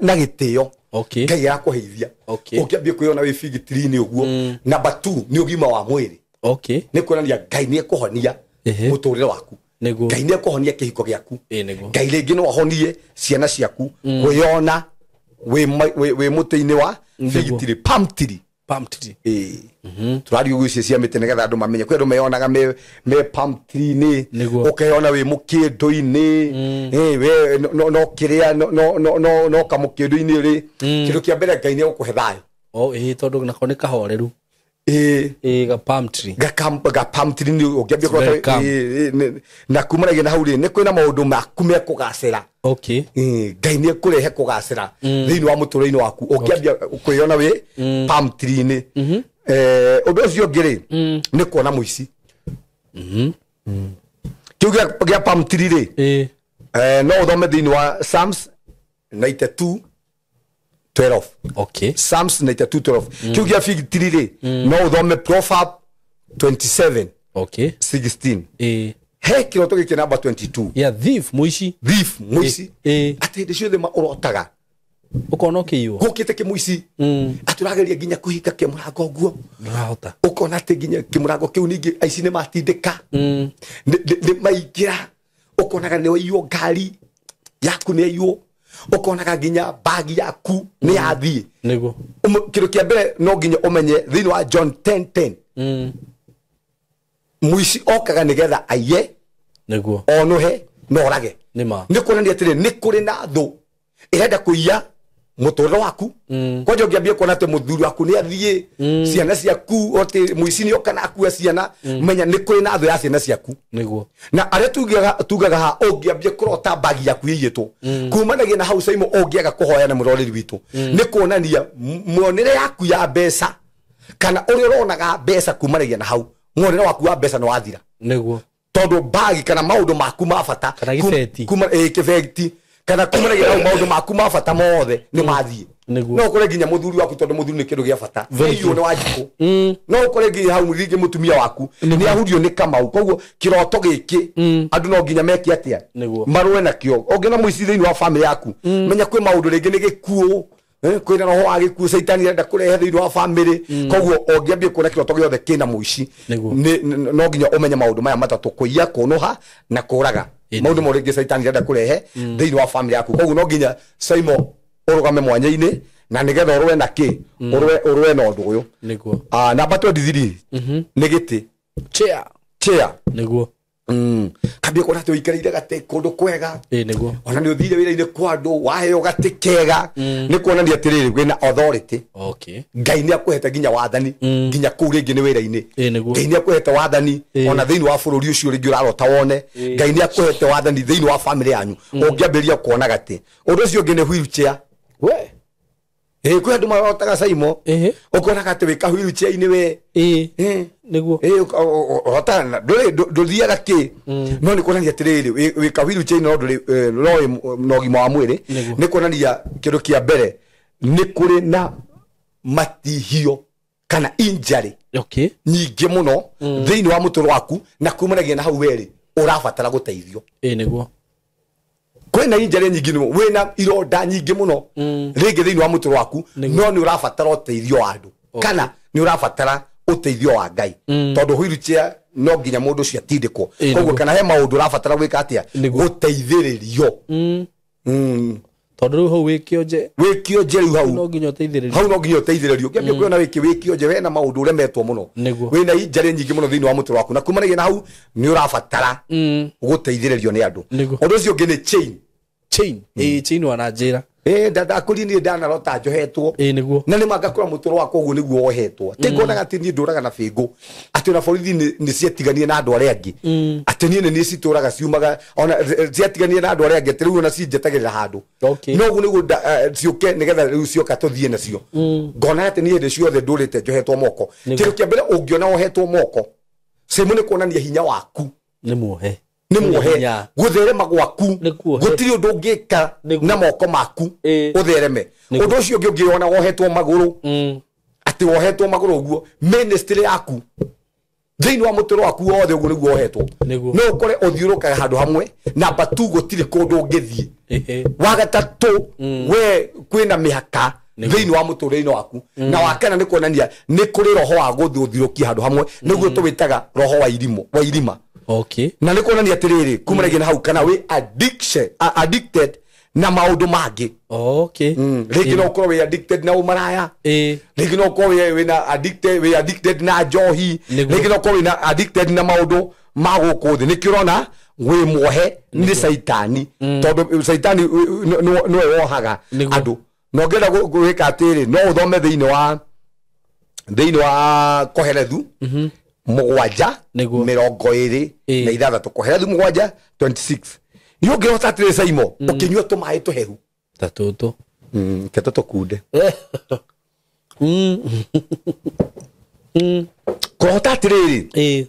na gĩtĩo. Okay. Ngai arakũheithia. Okay. Ũngĩambia kwĩyona wĩ fig tree-inĩ ũguo. Number 2 nĩ ũgima wa mwĩrĩ. Okay. Nĩ kuonania Ngai nĩ ekũhonia mũtũrĩre waku. Nĩguo. Ngai nĩ ekũhonia kĩhiko gĩaku. Nĩguo. Ngai rĩngĩ no ahonie ciana ciaku kwĩyona wĩ mũtĩ-inĩ wa fig tree, palm tree. Palm tree. Tũraria icio cia mĩtĩ nĩgetha andũ mamenye kwĩ andũ meyonaga me palm tree-inĩ ũkeyona wĩ mũkĩndũ-inĩ we no kĩrĩa no kamũkĩndũ-inĩ rĩ kĩndũ kĩa mbere Ngai nĩ egũkũhe thayũ. Tondũ nako nĩ kahoreru. Ga palm tree. Ga palm tree nĩ ũngĩambia kũrota na kumanagia na hau rĩ nĩ kwĩna maũndũ maku mekũgacĩra. Okay. Ngai nĩ ekũrehe kũgacĩra thĩinĩ wa mũtũrĩre-inĩ waku ũngĩambia kwĩyona wĩ palm tree-inĩ. Ũndũ ũcio ũngĩ rĩ nĩ kuona mũici. Kĩu gĩa palm tree rĩ no ũthome thĩinĩ wa Psalms 92 12. Okay. Psalms 92:12. Kiu gĩa fig tree rĩ, no ũthome Proverb 27 Okay. 16. Ĩĩ. He kĩroto gĩkĩ namba 22. Ya thief, mũici. Thief, mũici. Ĩĩ. Atĩ hĩndĩ ciothe ũrotaga Ũkona ũkĩiywo. gũkĩte kĩmũici, atĩ ũrageria nginya kũhinga kĩmũrango ũguo, Ndũrahota. ũkona atĩ nginya kĩmũrango kĩu ningĩ aici nĩ matindĩka, nĩ maingĩra, ũkonaga nĩ waiywo ngari yaku nĩ yaiywo, ũkonaga nginya bagi yaku nĩ yathiĩ. Nĩguo. Kĩndũ kĩa mbere no nginya ũmenye thĩinĩ wa John 10:10, mũici okaga nĩgetha aiye, Nĩguo. onuhe na orage. Nĩma. Nĩ kuonania atĩrĩ, nĩ kũrĩ na thũ ĩrenda kũiya mũtũrĩre waku. Kwanja ũngĩambia kuona atĩ mũthuri waku nĩ athiĩ, ciana ciaku, atĩ mũici nĩ oka na akua ciana, menya nĩ kũrĩ na thũ ya ciana ciaku. Nĩguo. Na arĩa tugaga ha, ũngĩambia kũrota bagi yaku ĩiyĩtwo, kumanagia na hau Saimo, ũngĩaga kũhoya na mũroreri witũ, nĩ kuonania muonere yaku ya mbeca kana ũrĩa ũronaga mbeca, kumanagia na hau muonere waku wa mbeca nĩ wathira. Nĩguo. Tondũ bagi kana maũndũ maku ma bata, Kana gĩbeti. kuma kĩbeti, kana kumanagia na maũndũ maku ma bata mothe nĩ mathiĩ. Nĩguo. No ũkore nginya mũthuri waku, tondũ mũthuri nĩ kĩndũ gĩa bata, Very iywo nĩ Wanjikũ. No ũkore nginya hau rĩngĩ mũtumia waku nĩ ahurio nĩ Kamau. Koguo kĩroto gĩkĩ andũ no nginya meke atĩa? Nĩguo. Marũe nakĩo. Ũngĩona mũici thĩinĩ wa family yaku, menya kwĩ maũndũ rĩngĩ nĩ gĩkuũ, kwĩna roho wa gĩkuũ caitani arenda kũrehe thĩinĩ wa family. Koguo ũngĩambia kuona kĩroto gĩothe kĩna mũici, Nĩguo. no nginya ũmenye maũndũ maya matatũ: kũiya, kũnũha na kũraga. Ĩĩ. Maũndũ mo rĩngĩ caitani arenda kũrehe thĩinĩ wa family yaku. Koguo no nginya Saimo ũrũgame mwanya-inĩ na nĩgetha ũrũe na kĩ, ũrũe na ũndũ ũyũ. Nĩguo. Namba 23 nĩ gĩtĩ. Chair. Chair. Nĩguo. Kambia kuona atĩ ũikarĩire gatĩ kũndũ kwega, Ĩĩ nĩguo. ona nĩ ũthire wĩra-inĩ kwa andũ waheo gatĩ kega, nĩ kuonania atĩrĩrĩ, wĩna authority. Okay. Ngai nĩ akũhete nginya wathani, nginya kũu rĩngĩ nĩ wĩra-inĩ. Ĩĩ nĩguo. Ngai nĩ akũhete wathani Ĩĩ. ona thĩinĩ wa bũrũri ũcio rĩngĩ ũrarota wone. Ngai nĩ akũhete wathani thĩinĩ wa family yanyu ũngĩambĩrĩria kuona gatĩ. Ũndũ ũcio ũngĩ nĩ wheelchair. We. Ĩĩ, kwĩ andũ marotaga Saimo, Ĩhĩ. ũkonaga atĩ wĩ ka wheelchair-inĩ we. Ĩĩ. Ĩĩ. Nĩguo. Ĩĩ, ũrotaga ndũthiaga kĩ, no nĩ kuonania atĩrĩrĩ, wĩ ka wheelchair no ndũrĩ, no wĩ na ũgima wa mwĩrĩ. Nĩguo. Nĩ kuonania kĩndũ kĩa mbere nĩ kũrĩ na matihio kana injury Okay. nyingĩ mũno thĩinĩ wa mũtũrĩre waku, na kumanagia na hau werĩ ũrabatara gũteithio. Ĩĩ nĩguo. Kwĩna injury nyingĩ mũno, wĩna ironda nyingĩ mũno rĩngĩ thĩinĩ wa mũtũrĩre waku, Nĩguo. no nĩ ũrabatara ũteithio wa andũ kana nĩ ũrabatara ũteithio wa Ngai, tondũ wheelchair no nginya mũndũ ũcio atindĩkwo. Ĩĩ, Koguo nĩguo. kana he maũndũ ũrabatara gwĩka atĩa? Nĩguo. Gũteithĩrĩrio. Tondũ rĩu hau wĩ kĩonje, Wĩ kĩonje rĩu hau no nginya ũteithĩrĩrio. Hau no nginya ũteithĩrĩrio. Ũngĩambia kuona wĩkĩ wĩ kĩonje, wena maũndũ ũremetwo mũno, Nĩguo. wĩna injury nyingĩ mũno thĩinĩ wa mũtũrĩre waku, na kumanagia na hau nĩ ũrabatara gũteithĩrĩrio nĩ andũ. Nĩguo. Ũndũ ũcio ũngĩ nĩ chain. Chain. Ĩĩ, chain wananjĩra. Ĩĩ, ndakũria niĩ ndanarota njohetwo. Ĩĩ nĩguo. Na nĩ mangakũra mũtũrĩre wakwa ũguo nĩguo wohetwo, atĩ ngonaga atĩ niĩ ndũraga na bĩngũ, atĩ ona borithi nĩ ciatiganie na andũ arĩa angĩ, atĩ niĩ nĩ niĩ citũraga ciumaga, ona ciatiganie na andũ arĩa angĩ, atĩ rĩu ona cinjetagĩrĩra handũ. Okay. No ũguo nĩguo ciũke nĩgetha rĩu cioka tũthiĩ nacio. Ngona atĩ niĩ hĩndĩ ciothe ndũrĩte njohetwo moko. Nĩguo. Kĩndũ kĩa mbere ũngĩona wohetwo moko Sĩmũ, nĩ kuonania hinya waku Nĩ muohe. Nĩ muohe. Hinya. Gũtherema gwaku Nĩ kuohe. gũtirĩ ũndũ ũngĩka Nĩguo. na moko maku Ĩĩ. ũthereme. Nĩguo. Ũndũ ũcio ũngĩ ũngĩona wohetwo magũrũ, atĩ wohetwo magũrũ ũguo, ministry yaku thĩinĩ wa mũtũrĩre waku wothe ũguo nĩguo wohetwo. Nĩguo. No ũkore ũthiũrũkaga handũ hamwe. Namba tu, gũtirĩ kũndũ ũngĩthiĩ. Ĩhĩ. Wa gatatũ, we kwĩna mĩhaka Nĩguo. thĩinĩ wa mũtũrĩre-inĩ waku. Na wa kana nĩ kuonania nĩ kũrĩ roho wa gũthiũrũrũkia handũ hamwe, nĩguo tũwĩtaga roho wa irimũ, wa irima. Okay. Na nĩ kuonania atĩrĩrĩ, kumanagia na hau kana wĩ addicted na maũndũ mangĩ. Okay. Rĩngĩ no ũkorwo wĩ addicted na ũmaraya, Ĩĩ. rĩngĩ no ũkorwo wĩna addicted, wĩ addicted na njohi, Nĩguo. rĩngĩ no ũkorwo wĩna addicted na maũndũ ma gũkũ thĩ. Nĩkĩo ũrona wĩ muohe nĩ caitani, tondũ caitani nĩwe wohaga Nĩguo. andũ. Na ũngĩenda gwĩka atĩrĩ, no ũthome thĩinĩ wa Kohelethu 7 Nĩguo. 26. Kohelethu 7:26. Nĩ ũngĩrota atĩrĩ Saimo, ũkĩnyua tũmaĩ tũhehu, Ta tũtũ. Kete tũkunde. Kũrota atĩrĩrĩ, Ĩĩ.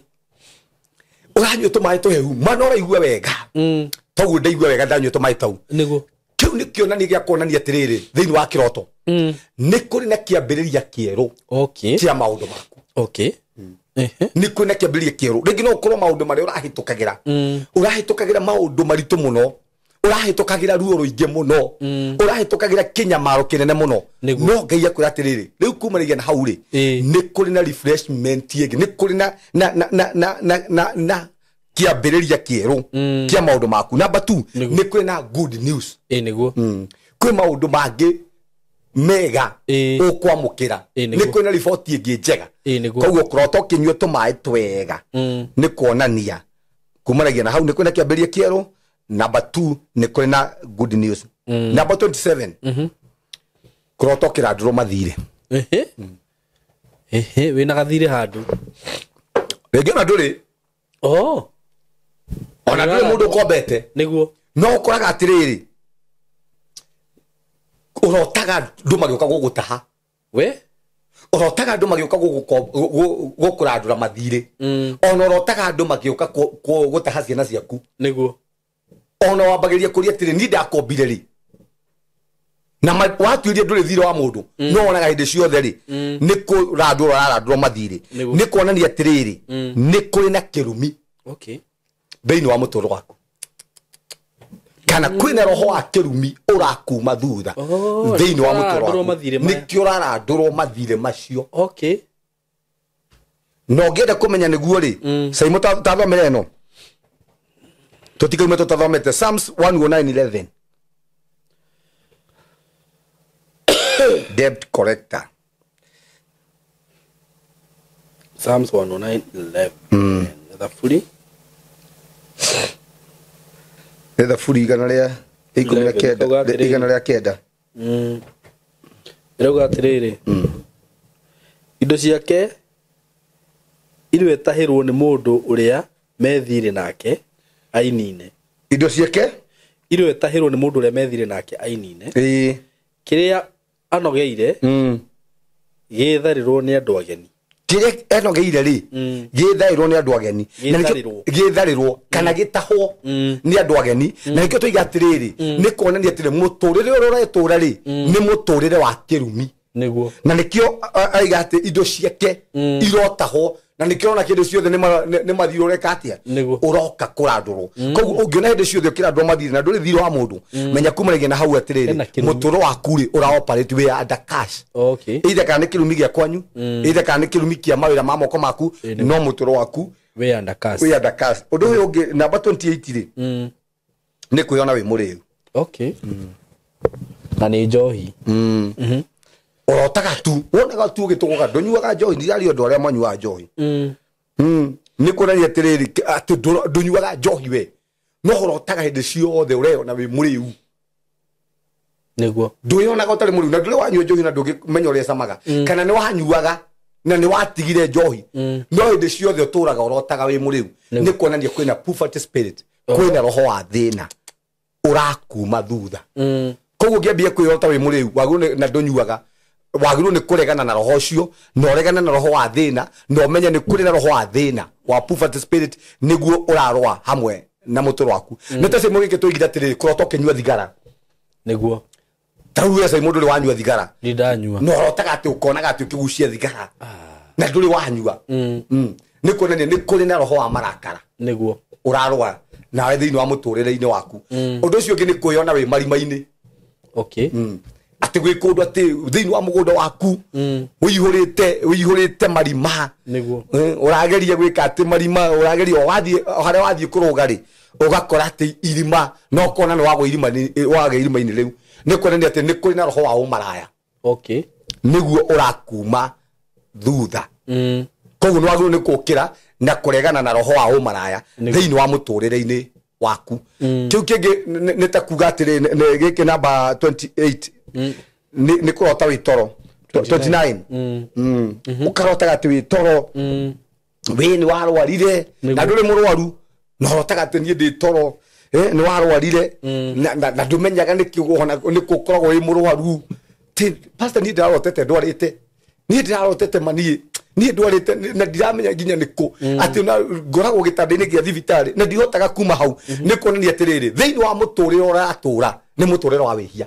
ũranyua tũmaĩ tũhehu mana ũraigua wega, toguo ndaigua wega ndanyua tũmaĩ tau. Nĩguo. Kĩu nĩ kĩonania gĩa kuonania atĩrĩrĩ thĩinĩ wa kĩroto nĩ kũrĩ na kĩambĩrĩria kĩerũ kĩa maũndũ maku. Nĩ kũrĩ na kĩambĩrĩria kĩerũ. Rĩngĩ no ũkorwo maũndũ marĩa ũrahĩtũkagĩra, ũrahĩtũkagĩra maũndũ maritũ mũno, ũrahĩtũkagĩra ruo rũingĩ mũno, ũrahĩtũkagĩra kĩnyamaro kĩnene mũno, no Ngai akwĩra atĩrĩrĩ rĩu kumanagia na hau rĩ nĩ kũrĩ na refreshment ĩngĩ, nĩ kũrĩ na na na na na na na na kĩambĩrĩria kĩerũ kĩa maũndũ maku. Number 2, nĩ kũrĩ na good news. Nĩguo. Kwĩ maũndũ mangĩ mega ũkwamũkĩra, nĩ kwĩ na riboti ĩngĩ njega. Koguo kũrota ũkĩnyua tũmaĩ twega nĩ kuonania kumanagia na hau nĩ kwĩ na kĩambĩrĩria kĩerũ. Number 2, nĩ kũrĩ na good news. Number 27, kũrota ũkĩrandũrwo mathirĩ. Wĩna gathirĩ handũ rĩngĩ ona ndũrĩ, ona ndũrĩ mũndũ ũkombete. Nĩguo. No ũkoraga atĩrĩrĩ ũrotaga andũ magĩũka gũgũtaha. We? Ũrotaga andũ magĩũka gũkũrandũra mathirĩ. Ona ũrotaga andũ magĩũka gũtaha ciana ciaku. Nĩguo. Ona wambagĩrĩria kũria atĩrĩ niĩ ndakombire rĩ, na watuĩria ndũrĩ thirĩ wa mũndũ, no wonaga hĩndĩ ciothe rĩ nĩ kũrandũrwo ararandũrwo mathirĩ. Nĩ kuonania atĩrĩrĩ nĩ kũrĩ na kĩrumi thĩinĩ wa mũtũrĩre waku, kana kwĩna roho wa kĩrumi ũrakuma thutha thĩinĩ wa mũtũrĩre waku, nĩkĩo ũrarandũrwo mathirĩ macio. Na ũngĩenda kũmenya nĩguo rĩ, Saimo tathomere ĩno tũtikaime tũtathomete Psalms 109:11. Debt collector. Psalms 109:11. Thaburi. Nĩ thaburi 119, 109. Ĩrauga atĩrĩrĩ, indo ciake irwetahĩrwo nĩ mũndũ ũrĩa methirĩ nake ainine. Indo ciake irwetahĩrwo nĩ mũndũ ũrĩa methirĩ nake ainine. Kĩrĩa anogeire gĩtharĩrwo nĩ andũ ageni. Kĩrĩa enogeire rĩ gĩtharĩrwo nĩ andũ ageni, gĩtharĩrwo kana gĩtahwo nĩ andũ ageni. Na nĩkĩo tũiga atĩrĩrĩ nĩ kuonania atĩrĩ mũtũrĩre ũrĩa ũretũra rĩ nĩ mũtũrĩre wa kĩrumi. Nĩguo. Na nĩkĩo aiga atĩ indo ciake irotahwo, na nĩkĩo ona kĩndũ ciothe nĩ mathirĩ ũreka atĩa, ũroka kũrandũrwo. Koguo ũngĩona hĩndĩ ciothe ũkĩrandũrwo mathirĩ na ndũrĩ thirĩ wa mũndũ, menya kumanagia na hau atĩrĩrĩ mũtũrũ waku rĩ ũra operate wĩ under cash. Either kana nĩ kĩrumi gĩa kwanyu, either kana nĩ kĩrumi kĩa mawĩra ma moko maku, no mũtũrũ waku wĩ under cash. Wĩ under cash. Ũndũ ũyũ ũngĩ namba 28 rĩ nĩ kwĩyona wĩ mũrĩu. Na nĩ njohi. Ũrotaga tu, wonaga tu ũgĩtũgũga, ndũnyuaga njohi, ndiraria andũ arĩa manyuaga njohi. Nĩ kuonania atĩrĩrĩ atĩ ndũnyuaga njohi we, no ũrotaga hĩndĩ ciothe ũreyona wĩ mũrĩu. Nĩguo. Ndwĩyonaga ũtarĩ mũrĩu, na ndũrĩ wanyua njohi na ndũngĩmenya ũrĩa ĩcamaga, kana nĩ wanyuaga na nĩ watigire njohi, no hĩndĩ ciothe ũtũraga ũrotaga wĩ mũrĩu. Nĩ kuonania kwĩna poverty spirit, kwĩna roho wa thĩna ũrakuma thutha. Koguo ũngĩambia kwĩyota wĩ mũrĩu wagĩrĩirwo na ndũnyuaga, wagĩrĩirwo nĩ kũregana na roho ũcio, na ũregane na roho wa thĩna, na ũmenye nĩ kũrĩ na roho wa thĩna wa poverty spirit nĩguo ũrarũa hamwe na mũtũrũ waku. Nĩ ta Saimo gĩkĩ tũigire atĩrĩrĩ kũrota ũkĩnyua thigara. Nĩguo. Ta rĩu we Saimo ndũrĩ wanyua thigara. Nĩ ndanyua. No ũrotaga atĩ ũkonaga atĩ ũkĩgucia thigara na ndũrĩ wanyua. Nĩ kuonania nĩ kũrĩ na roho wa marakara. Nĩguo. Ũrarũa nawe thĩinĩ wa mũtũrĩre-inĩ waku. Ũndũ ũcio ũngĩ nĩ kwĩyona wĩ marima-inĩ. Atĩ gwĩ kũndũ atĩ thĩinĩ wa mũgũnda waku ũihũrĩte marima. Nĩguo. Ũrageria gwĩka atĩ marima, ũrageria wathiĩ harĩa wathiĩ kũrũga rĩ ũgakora atĩ irima, no ũkona nĩ wagwa irima-inĩ rĩu. Nĩ kuonania atĩ nĩ kũrĩ na roho wa ũmaraya. Nĩguo ũrakuma thutha. Koguo nĩ wagĩrĩirwo nĩ kũũkĩra na kũregana na roho wa ũmaraya thĩinĩ wa mũtũrĩre-inĩ waku. Kĩu kĩngĩ nĩ ta kuga atĩrĩ gĩkĩ namba 28 nĩ kũrota wĩ toro 29. Ũkarotaga atĩ wĩ toro wĩ nĩ warwarire na ndũrĩ mũrwaru, na ũrotaga atĩ niĩ ndĩ toro, nĩ warwarire na ndũmenyaga nĩkĩ ũkoragwo wĩ mũrwaru. Pastor, niĩ ndĩrarotete ndwarĩte, niĩ ndĩrarotete ma niĩ Niĩ ndwarĩte na ndiramenya nginya nĩkũ atĩ ona ngoragwo gĩtanda-inĩ gĩa thibitarĩ na ndihotaga kuma hau. Nĩ kuonania atĩrĩrĩ, thĩinĩ wa mũtũrĩre ũratũra nĩ mũtũrĩre wa wĩhia.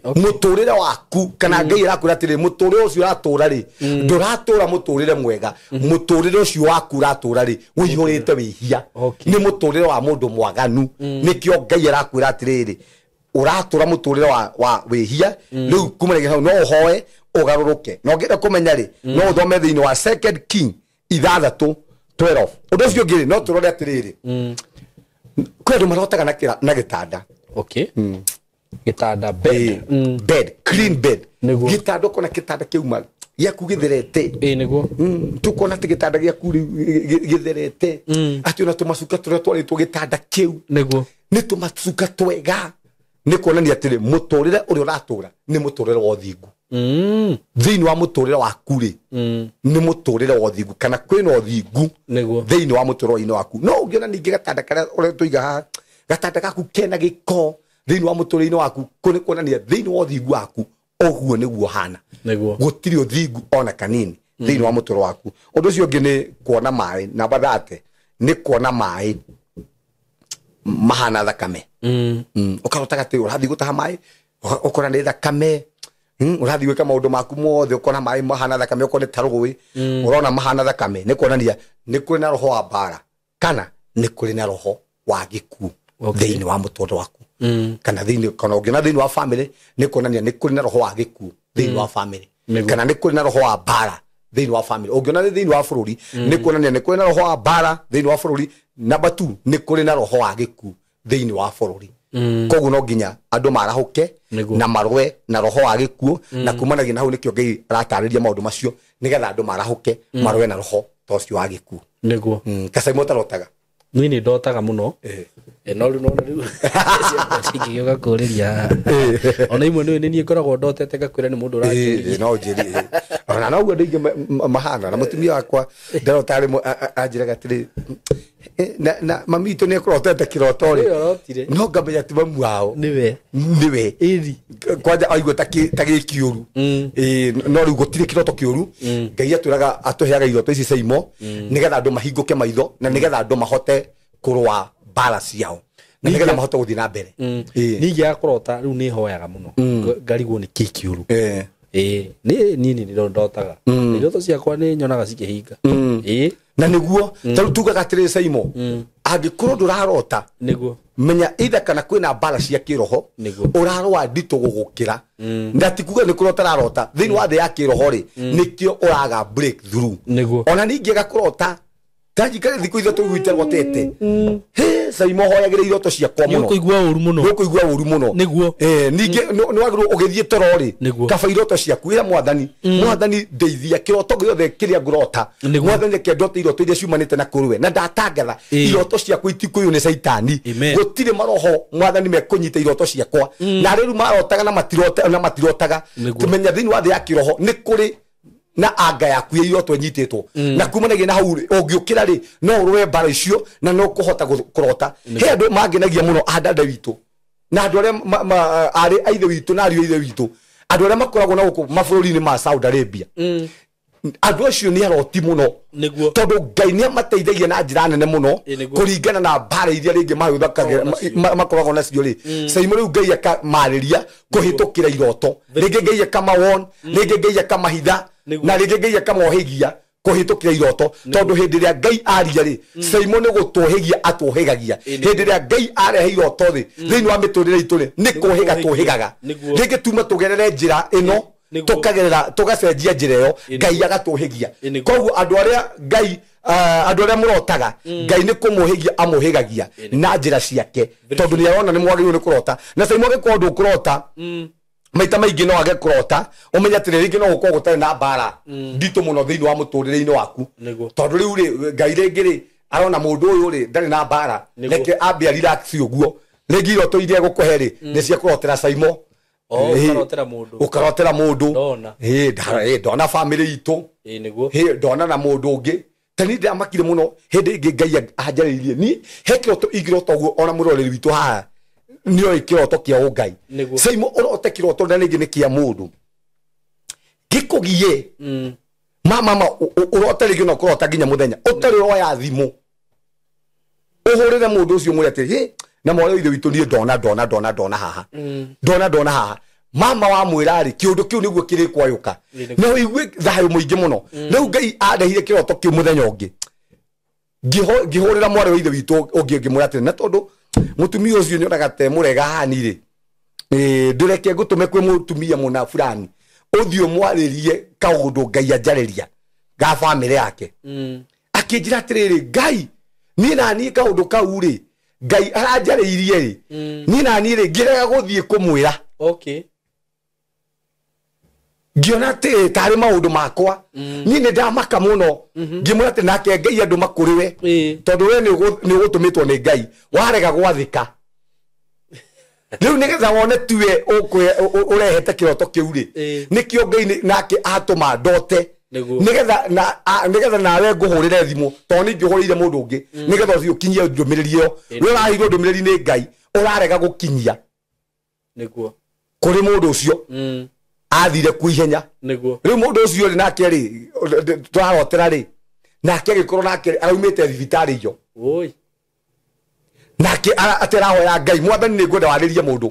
Mũtũrĩre waku kana Ngai arakwĩra atĩrĩrĩ, mũtũrĩre ũcio ũratũra rĩ, ndũratũra mũtũrĩre mwega. Mũtũrĩre ũcio waku ũratũra rĩ, ũihũrĩte wĩhia. Nĩ mũtũrĩre wa mũndũ mwaganu. Nĩkĩo Ngai arakwĩra atĩrĩrĩ, ũratũra mũtũrĩre wa wĩhia. Rĩu kumanagia hau no ũhoe ũgarũrũke. Na ũngĩenda kũmenya rĩ, no ũthome thĩinĩ wa Second King 6:12. Ũndũ ũcio ũngĩ rĩ, no tũrore atĩrĩrĩ, kwĩ andũ marotaga na gĩtanda. Gĩtanda, bed. Bed, clean bed. Gĩtanda ũkona gĩtanda kĩuma gĩaku gĩtherete. Nĩguo. Tukona atĩ gĩtanda gĩaku gĩtherete. Atĩ ona tũmacuka tũrĩa twarĩtwo gĩtanda kĩu. Nĩguo. Nĩ tũmacuka twega. Nĩ kuonania atĩrĩ, mũtũrĩre ũrĩa ũratũra nĩ mũtũrĩre wa ũthingu. Thĩinĩ wa mũtũrĩre waku rĩ, nĩ mũtũrĩre wa ũthingu kana kwĩna ũthingu thĩinĩ wa mũtũrĩre-inĩ waku. No ũngĩona ningĩ gatanda karĩa ũrĩa tũiga haha, gatanda gaku kena gĩko thĩinĩ wa mũtũrĩre-inĩ waku, kũ nĩ kuonania thĩinĩ wa ũthingu waku ũguo nĩguo hana. Gũtirĩ ũthingu ona kanini thĩinĩ wa mũtũrĩre waku. Ũndũ ũcio ũngĩ nĩ kuona maĩ, namba 30 nĩ kuona maĩ mahana thakame. Ũkarotaga atĩ ũrathiĩ gũtaha maĩ, ũkona nĩ thakame. Ũrathiĩ gwĩka maũndũ maku mothe ũkona maĩ mahana thakame, ũkona nĩ ta rũĩ, ũrona mahana thakame. Nĩ kuonania nĩ kũrĩ na roho wa mbara kana nĩ kũrĩ na roho wa gĩkuũ thĩinĩ wa mũtũrĩre waku. Kana thĩinĩ, kana ũngĩona thĩinĩ wa family, nĩ kuonania nĩ kũrĩ na roho wa gĩkuũ thĩinĩ wa family. Kana nĩ kũrĩ na roho wa mbara thĩinĩ wa family. Ũngĩona nĩ thĩinĩ wa bũrũri, nĩ kuonania nĩ kũrĩ na roho wa mbara thĩinĩ wa bũrũri. Number 2, nĩ kũrĩ na roho wa gĩkuũ thĩinĩ wa bũrũri. Koguo no nginya andũ marahũke na marũe na roho wa gĩkuũ, na kumanagia na hau nĩkĩo Ngai aratarĩria maũndũ macio nĩgetha andũ marahũke marũe na roho ta ũcio wa gĩkuũ. Nĩguo. Kacaimo ũtarotaga? Niĩ nĩ ndotaga mũno. No rĩu nona rĩu cingĩgĩũka kũũrĩria. Ona imwe nĩ niĩ ngoragwo ndotete ngakwĩra nĩ mũndũ ũranjũria. No njĩrie. Ona noguo andũ aingĩ mahana. Na mũtumia wakwa ndarota rĩmwe anjĩraga atĩrĩ, na mami witũ nĩ ekũrotete kĩroto rĩ, no ngamenya ti mamu wao. Nĩwe. Nĩwe. Kwanja aigua ta gĩ kĩũru. No rĩu gũtirĩ kĩroto kĩũru. Ngai atwĩraga atũheaga iroto ici Caimo nĩgetha andũ mahingũke maitho na nĩgetha andũ mahote kũrũa mbara ciao na nĩgetha mahote gũthiĩ na mbere. Niĩ ingĩaga kũrota rĩu nĩ hoyaga mũno ngarigwo nĩ kĩ kĩũru. Niĩ nĩ ndotaga. Iroto ciakwa nĩ nyonaga cikĩhinga. Na nĩguo ta rĩu tugaga atĩrĩ Caimo, angĩkorwo ndũrarota, nĩguo, menya either kana kwĩna mbara cia kĩroho ũrarũa nditũ gũgũkĩra, na ti kuga nĩ kũrĩa ũtararota thĩinĩ wa thĩ ya kĩroho rĩ, nĩkĩo ũraga breakthrough. Ona ningĩaga kũrota tanjikare thikũ ithatũ rĩu itarotete, Caimo hoyagĩra iroto ciakwa mũno. Nĩũkũigua ũru mũno. Nĩũkũigua ũru mũno. Nĩguo. Ningĩ nĩ wagĩrĩirwo ũgĩthiĩ toro rĩ, kaba iroto ciaku ĩra Mwathani, Mwathani ndeithia kĩroto gĩothe kĩrĩa ngũrota. Mwathani reke ndote iroto iria ciumanĩte na kũrĩ we. Na ndatangatha iroto ciakwa itikũiywo nĩ Caitani. Gũtirĩ maroho Mwathani mekũnyita iroto ciakwa. Na rĩu marotaga na matirotaga. Tũmenya thĩinĩ wa thĩ ya kĩroho nĩ kũrĩ na anga yaku ya iroto ĩnyitĩtwo. Na kumanagia na hau rĩ, ũngĩũkĩra rĩ, no ũrũe mbara icio na no ũkũhota kũrota. He andũ mangenagia mũno andanda witũ na andũ arĩa arĩ a ithe witũ na ariũ a ithe witũ, andũ arĩa makoragwo na gũkũ mabũrũri-inĩ ma Saudi Arabia. Andũ acio nĩ aroti mũno. Tondũ Ngai nĩ amateithagia na njĩra nene mũno kũringana na mbara iria rĩngĩ makoragwo nacio rĩ. Caimo rĩu Ngai akamarĩria kũhĩtũkĩra iroto. Rĩngĩ Ngai akamawon, rĩngĩ Ngai akamahitha, na rĩngĩ Ngai akamohĩgia kũhĩtũkĩra iroto. Tondũ hĩndĩ ĩrĩa Ngai aria rĩ, Caimo nĩ gũtũhĩgia atũhĩgagia. Hĩndĩ ĩrĩa Ngai arehe iroto rĩ, thĩinĩ wa mĩtũrĩre itũ rĩ, nĩ kũhĩga tũhĩgaga. Rĩngĩ tuma tũgerere njĩra ĩno, tũkagerera tũgacenjia njĩra ĩyo, Ngai agatũhĩgia. Koguo andũ arĩa Ngai, andũ arĩa mũrotaga, Ngai nĩ kũmũhĩgia amũhĩgagia na njĩra ciake, tondũ nĩ arona nĩ mwagĩrĩirwo nĩ kũrota. Na Caimo angĩkorwo ndũkũrota, maita maingĩ no age kũrota, ũmenye atĩrĩ, rĩngĩ no gũkorwo gũtarĩ na mbara nditũ mũno thĩinĩ wa mũtũrĩre-inĩ waku. Tondũ rĩu rĩ, Ngai rĩngĩ rĩ, arona mũndũ ũyũ rĩ, ndarĩ na mbara, reke ambe relax ũguo. Rĩngĩ iroto iria egũkũhe rĩ, nĩ cia kũrotera Caimo. Ũkarotera mũndũ. Ũkarotera mũndũ. Ndona family itũ. Ndona na mũndũ ũngĩ. Ta niĩ ndĩramakire mũno hĩndĩ ĩngĩ Ngai anjarĩirie. Niĩ he kĩroto ingĩrota ũguo ona mũroreri witũ haha nĩoĩ kĩroto kĩa ũngai. Caimo ũrote kĩroto na rĩngĩ nĩ kĩa mũndũ. Gĩkũgie. Mama ũrote rĩngĩ no kũrota nginya mũthenya. Ũtarĩ ũroya thimũ. Ũhũrĩre mũndũ ũcio mwĩre atĩrĩ, "Hĩ, na mwarĩ wa ithe witũ niĩ ndona haha. Ndona haha." Mama wa mwĩra rĩ, kĩũndũ kĩu nĩguo kĩrĩkwayũka. Na ũigue thayũ mũingĩ mũno. Rĩu Ngai andehire kĩroto kĩu mũthenya ũngĩ. Ngĩhũrĩra mwarĩ wa ithe witũ ũngĩ ngĩmwĩra atĩrĩ, na tondũ mũtumia ũcio nĩonaga te mũrega hani rĩ, ndũreke ngũtũme kwĩ mũtumia mũna fulani ũthiĩ ũmwarĩrie kaũndũ Ngai anjarĩria ga bamĩrĩ yake. Akĩnjĩra atĩrĩrĩ, Ngai niĩ na niĩ kaũndũ kau rĩ, Ngai aranjarĩirie rĩ, niĩ na niĩ rĩ ngĩrega gũthiĩ kũmwĩra. Okay. Ngĩona atĩ tarĩ maũndũ makwa. Niĩ nĩ ndamaka mũno. Ngĩmwĩra atĩ nake Ngai andũ makũrĩwe. Tondũ we nĩ ũgũtũmĩtwo nĩ Ngai. Warega gwathĩka. Rĩu nĩgetha wone tiwe ũrehete kĩroto kĩu rĩ, nĩkĩo Ngai nake atũma ndote. Nĩgetha nawe ngũhũrĩre thimũ, tondũ niĩ ngĩhũrĩire mũndũ ũngĩ. Nĩgetha ũthiĩ ũkinyie ndũmĩrĩri ĩyo. We ũraheirwo ndũmĩrĩri nĩ Ngai, ũrarega gũkinyia. Nĩguo. Kũrĩ mũndũ ũcio. Athire ku ihenya. Nĩguo. Rĩu mũndũ ũcio rĩ nake rĩ, tũrarotera rĩ, nake agĩkorwo nake araumĩte thibitarĩ iyo. Oi. Nake atĩ arahoya Ngai, Mwathani nĩ ngwenda warĩrie mũndũ.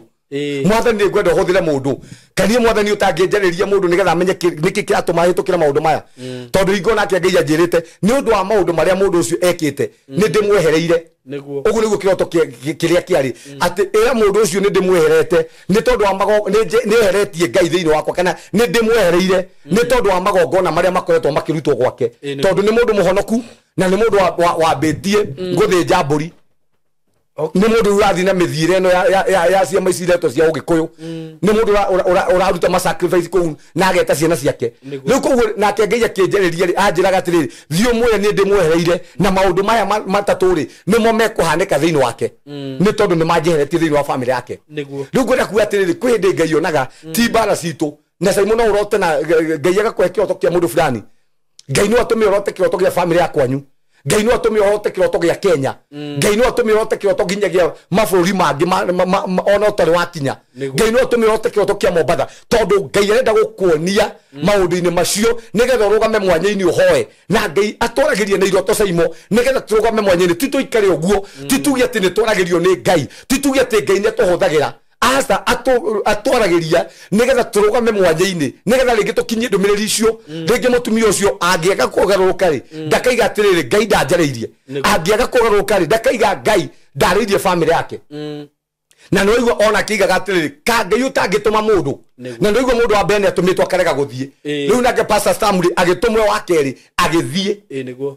Mwathani nĩ ngwenda ũhũthĩre mũndũ. Kana Mwathani ũtangĩnjarĩria mũndũ nĩgetha amenye nĩkĩ kĩratũma hĩtũkĩre maũndũ maya. Tondũ hingo nake Ngai anjĩrĩte nĩ ũndũ wa maũndũ marĩa mũndũ ũcio ekĩte, nĩ ndĩmwehereire. Nĩguo. Ũguo nĩguo kĩroto kĩrĩa kĩarĩ. Atĩ ĩra mũndũ ũcio nĩ ndĩmweherete, nĩ tondũ wa nĩ eheretie Ngai thĩinĩ wakwa, kana nĩ ndĩmwehereire nĩ tondũ wa magongona marĩa makoretwo makĩrutwo gwake. Tondũ nĩ mũndũ mũhonoku na nĩ mũndũ wambĩtie gũthĩnja mbũri. Nĩ mũndũ ũrathiĩ na mĩthiĩre ĩno ya ciama ici iretwo cia ũgĩkũyũ. Nĩ mũndũ ũraruta ma sacrifice kũu na ageta ciana ciake. Rĩu koguo nake Ngai akĩnjarĩria rĩ, anjĩraga atĩrĩrĩ, thiĩ ũmwĩre niĩ ndĩmwehereire na maũndũ maya matatũ rĩ, nĩmo mekũhanĩka thĩinĩ wake. Nĩ tondũ nĩ manjeheretie thĩinĩ wa bamĩrĩ yake. Rĩu ngwenda kuga atĩrĩrĩ, kwĩ hĩndĩ Ngai onaga ti mbara citũ. Na Simon no ũrote na Ngai agakũhe kĩroto kĩa mũndũ fulani. Ngai no atũme ũrote kĩroto gĩa bamĩrĩ ya kwanyu. Ngai no atũme ũrote kĩroto gĩa Kenya. Ngai no atũme ũrote kĩroto nginya gĩa mabũrũri mangĩ ona ũtarĩ wakinya. Ngai no atũme ũrote kĩroto kĩa Mombatha. Tondũ Ngai arenda gũkuonia maũndũ-inĩ macio nĩgetha ũrũgame mwanya-inĩ ũhoe. Na Ngai atwaragĩria na iroto Saimo nĩgetha tũrũgame mwanya-inĩ, ti tũikare ũguo, ti tuge atĩ nĩ twaragĩrio nĩ Ngai, ti tuge atĩ Ngai nĩ atũhũthagĩra. Aca, atwaragĩria nĩgetha tũrũgame mwanya-inĩ, nĩgetha rĩngĩ tũkinyie ndũmĩrĩri icio. Rĩngĩ mũtumia ũcio angĩaga kũgarũrũka rĩ, ndakaiga atĩrĩrĩ, Ngai ndanjarĩirie. Angĩaga kũgarũrũka rĩ, ndakaiga Ngai ndarĩirie bamĩrĩ yake. Na nĩ waigua ona akĩigaga atĩrĩrĩ, ka Ngai ũtangĩtũma mũndũ. Na nĩ waigua mũndũ wa mbere nĩ atũmĩtwo akarega gũthiĩ. Rĩu nake Pastor Sam rĩ, agĩtũmwo wa kerĩ, agĩthiĩ. Nĩguo.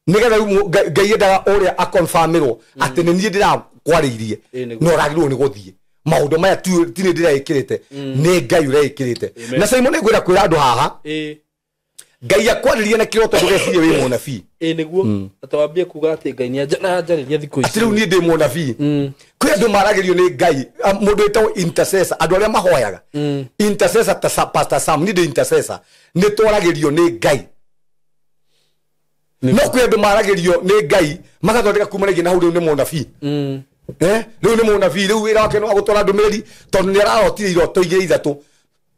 Nĩgetha rĩu Ngai endaga ũrĩa akonfirmĩrwo atĩ nĩ niĩ ndĩrakwarĩirie, na ũragĩrĩirwo nĩ gũthiĩ. Maũndũ maya ti niĩ ndĩreĩkĩrĩte, nĩ Ngai ũreĩkĩrĩte. Na Simon nĩ ngwenda kwĩra andũ haha, Ngai akwarĩria na kĩroto ndũgecirie wĩ mũnabii. Nĩguo. Atĩ wambie kuga atĩ Ngai nĩ anjarĩria thikũ ici. Atĩ rĩu niĩ ndĩ mũnabii. Kwĩ andũ maragĩrio nĩ Ngai, mũndũ wĩtagwo intercessor, andũ arĩa mahoyaga. Intercessor ta Pastor Sam, niĩ ndĩ intercessor, nĩ twaragĩrio nĩ Ngai. No kwĩ andũ maragĩrio nĩ Ngai magathondeka kumanagia na hau rĩu nĩ mũnabii. Rĩu nĩ mũnabii, rĩu wĩra wake nĩ wa gũtwara ndũmĩrĩri tondũ nĩ ararotire iroto igĩrĩ ithatũ.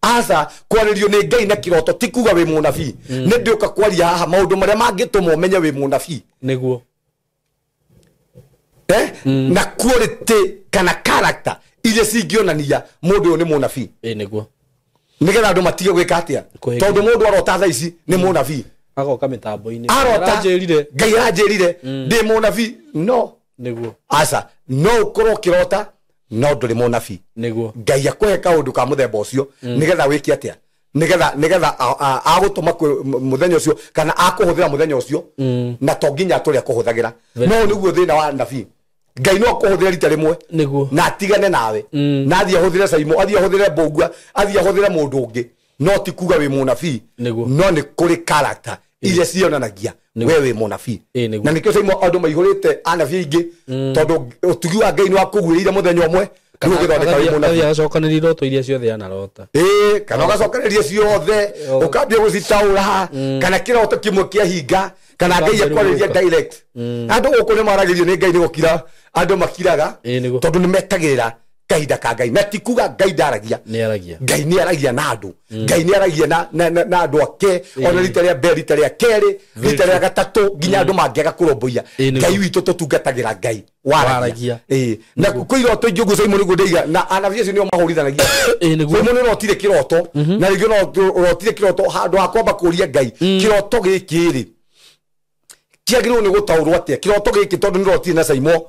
Aca, kwarĩrio nĩ Ngai na kĩroto ti kuga wĩ mũnabii. Nĩ ndĩũka kwaria haha maũndũ marĩa mangĩtũma ũmenye wĩ mũnabii. Nĩguo. Na quality kana character iria cingĩonania mũndũ ũyũ nĩ mũnabii. Nĩguo. Nĩgetha andũ matige gwĩka atĩa? Tondũ mũndũ arota thaa ici nĩ mũnabii. Agoka mĩtambo-inĩ. Arota Ngai aranjĩrire ndĩ mũnabii. No. Nĩguo. Aca, no ũkorwo ũkĩrota no ndũrĩ mũnabii. Nĩguo. Ngai akũhe kaũndũ ka mũthemba ũcio nĩgetha wĩke atĩa? Nĩgetha agũtũma mũthenya ũcio kana akũhũthĩra mũthenya ũcio na to nginya atũre akũhũthagĩra. No nĩguo thĩna wa nabii. Ngai no akũhũthĩre rita rĩmwe Nĩguo. na atigane nawe. Na athiĩ ahũthĩre Saimo, athiĩ ahũthĩre Mbũgua, athiĩ ahũthĩre mũndũ ũngĩ. No ti kuga wĩ mũnabii. Nĩguo. No nĩ kũrĩ character iria cionanagia we wĩ mũnabii. Nĩguo. Na nĩkĩo Saimo andũ maihũrĩte anabii aingĩ tondũ ũtugi wa Ngai nĩ wakũguĩrĩire mũthenya ũmwe, rĩu ũgĩthondeka wĩ mũnabii. Agathiĩ agacokanĩria iroto iria ciothe anarota. Kana ũgacokanĩria ciothe, ũkambia gũcitaũra, kana kĩroto kĩmwe kĩahinga, kana Ngai akwarĩria direct. Andũ gũkũ nĩ maragĩrio nĩ Ngai nĩ gũkira, andũ makiraga, tondũ nĩ metagĩrĩra Kahinda ka Ngai na ti kuga Ngai ndaragia. Ngai nĩ aragia na andũ. Ngai nĩ aragia na andũ ake ona rita rĩa mbere, rita rĩa kerĩ, rita rĩa gatatũ nginya andũ mangĩaga kũrũmbũiya. Ngai witũ tũtungatagĩra Ngai waragia. Na kwĩ iroto ingĩ ũguo Simon nĩguo ndaiga na anabii acio nĩo mahũrithanagia. Simon ũrotire kĩroto na rĩngĩ ũrotire kĩroto handũ ha kwamba kũria Ngai kĩroto gĩkĩ rĩ kĩagĩrĩirwo nĩ gũtaũrwo atĩa kĩroto gĩkĩ tondũ nĩrotire na Simon.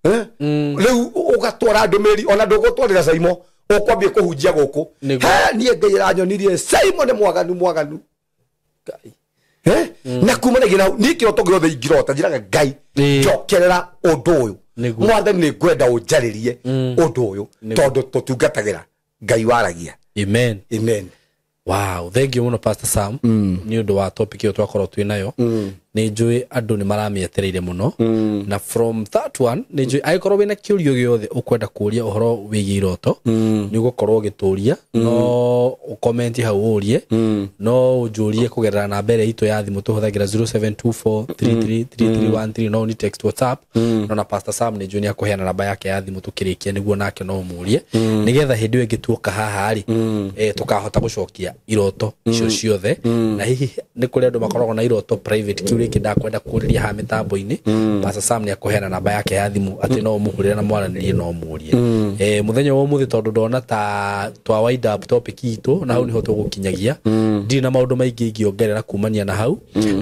Rĩu ũgatwara ndũmĩrĩri ona ndũgũtwarĩra Simon ũkwambia kũhunjia gũkũ. Niĩ Ngai aranyonirie Simon nĩ mwaganu mwaganu. Na kumanagia na niĩ kĩroto gĩothe ingĩrota njĩraga Ngai njokerera ũndũ ũyũ. Mwathani nĩ ngwenda ũnjarĩrie ũndũ ũyũ tondũ tũtungatagĩra Ngai waragia. Amen. Amen. Wow, thank you muno Pastor Sam. Nĩ ũndũ wa topic ĩyo twakorwo twĩ nayo. Nĩ njũĩ andũ nĩ maramĩetereire mũno. Na from that one nĩ njũĩ angĩkorwo wĩna kĩũrio gĩothe ũkwenda kũũria ũhoro wĩgiĩ iroto nĩ ũgũkorwo ũgĩtũria no ũcomment hau ũrie no ũnjũrie kũgerera namba ĩrĩa itũ ya thimũ tũhũthagĩra 0724333313 no ni text WhatsApp no na Pastor Sam nĩ njũĩ nĩ akũheana namba yake ya thimũ tũkĩrĩkia nĩguo nake no ũmũrie nĩgetha hĩndĩ ĩyo ĩngĩ tuoka haha rĩ tũkahota gũcokia iroto icio ciothe. Na hihi nĩ kũrĩ andũ makoragwo na iroto private kĩu rĩngĩ ndakwenda kũrĩria haha mĩtambo-inĩ. Pastor Sam nĩ akũheana namba yake ya thimũ atĩ no ũmũhũrĩre na mwaranĩrie no ũmũrie. Mũthenya wa ũmũthĩ tondũ ndona ta twa wind up topic itũ na hau nĩho tũgũkinyagia. Ndirĩ na maũndũ maingĩ ingĩongerera kumania na hau.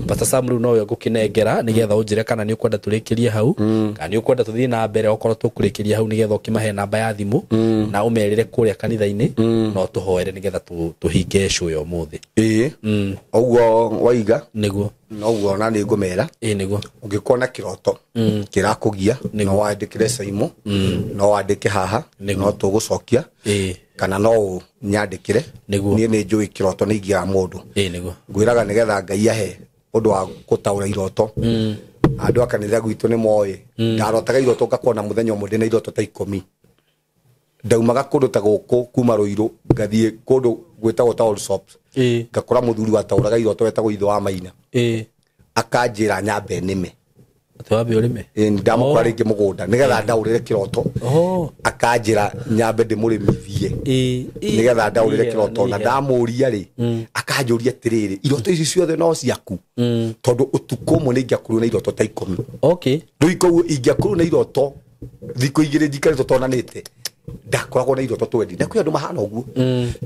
Pastor Sam rĩu nowe ngũkĩnengera nĩgetha ũnjĩre kana nĩ ũkwenda tũrĩkĩrie hau kana nĩ ũkwenda tũthiĩ na mbere okorwo tũkũrĩkĩria hau nĩgetha ũkĩmahe namba ya thimũ na ũmerĩre kũrĩa kanitha-inĩ no tũhoere nĩgetha tũhinge show ya ũmũthĩ. Ũguo waiga nĩguo noguo na nĩ ngũmera. Nĩguo ũngĩkorwo na kĩroto kĩrakũgia no wandĩkĩre Simon no wandĩke haha no tũgũcokia kana no ũnyandĩkĩre. Niĩ nĩ njũĩ kĩroto nĩ ingiaga mũndũ. Nĩguo ngwĩraga nĩgetha Ngai ahe ũndũ wa gũtaũra iroto. Andũ a kanitha gwitũ nĩ moĩ ndarotaga iroto ngakona mũthenya ũmwe ndĩna iroto ta 10. Ndaumaga kũndũ ta gũkũ kuma Rũirũ ngathiĩ kũndũ gwĩtagwo ta Allsops ngakora mũthuri wataũraga iroto wetagwo Ithe wa Maina. Akanjĩra nyambe nĩme. Atĩ wambe ũrĩme? Ndamũkora rĩngĩ mũgũnda nĩgetha ndaũrĩre kĩroto. Akanjĩra nyambe ndĩmũrĩmithie nĩgetha ndaũrĩre kĩroto. Na ndamũria rĩ akanjũria atĩrĩrĩ iroto ici ciothe no ciaku tondũ ũtukũ ũmwe nĩ ingĩakorirwo na iroto ta 10. Okay. Rĩu koguo ingĩakorirwo na iroto thikũ igĩrĩ njikarĩte tũtonanĩte ndakoragwo na iroto 20. Na kwĩ andũ mahana ũguo.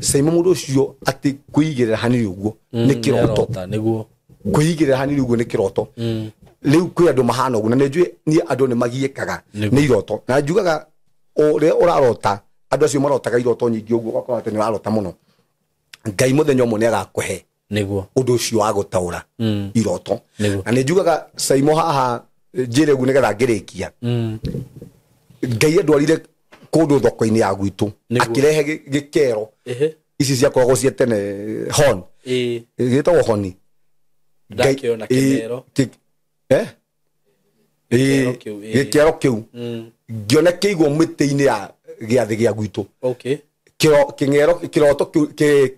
Simon mũndũ ũcio atĩ kwĩigĩrĩra hanini ũguo nĩ kĩroto. Nĩguo kwĩigĩrĩra hanini ũguo nĩ kĩroto. Rĩu kwĩ andũ mahana ũguo na nĩ njũĩ niĩ andũ nĩ magiĩkaga nĩ iroto. Na njugaga ũrĩa ũrarota andũ acio marotaga iroto nyingĩ ũguo ũgakora atĩ nĩ ũrarota mũno. Ngai mũthenya ũmwe nĩ agakũhe nĩguo ũndũ ũcio wa gũtaũra iroto. Na nĩ njugaga Simon haha njĩre ũguo nĩgetha ngĩrĩkia. Ngai andwarire kũndũ thoko-inĩ ya gwitũ akĩrehe gĩkero ici ciakoragwo cia tene horn gĩtagwo honi. Ndakĩona kĩmero. Gĩkero kĩu ngĩona kĩigwo mĩtĩ-inĩ ya gĩathĩ gĩa gwitũ. Kĩroto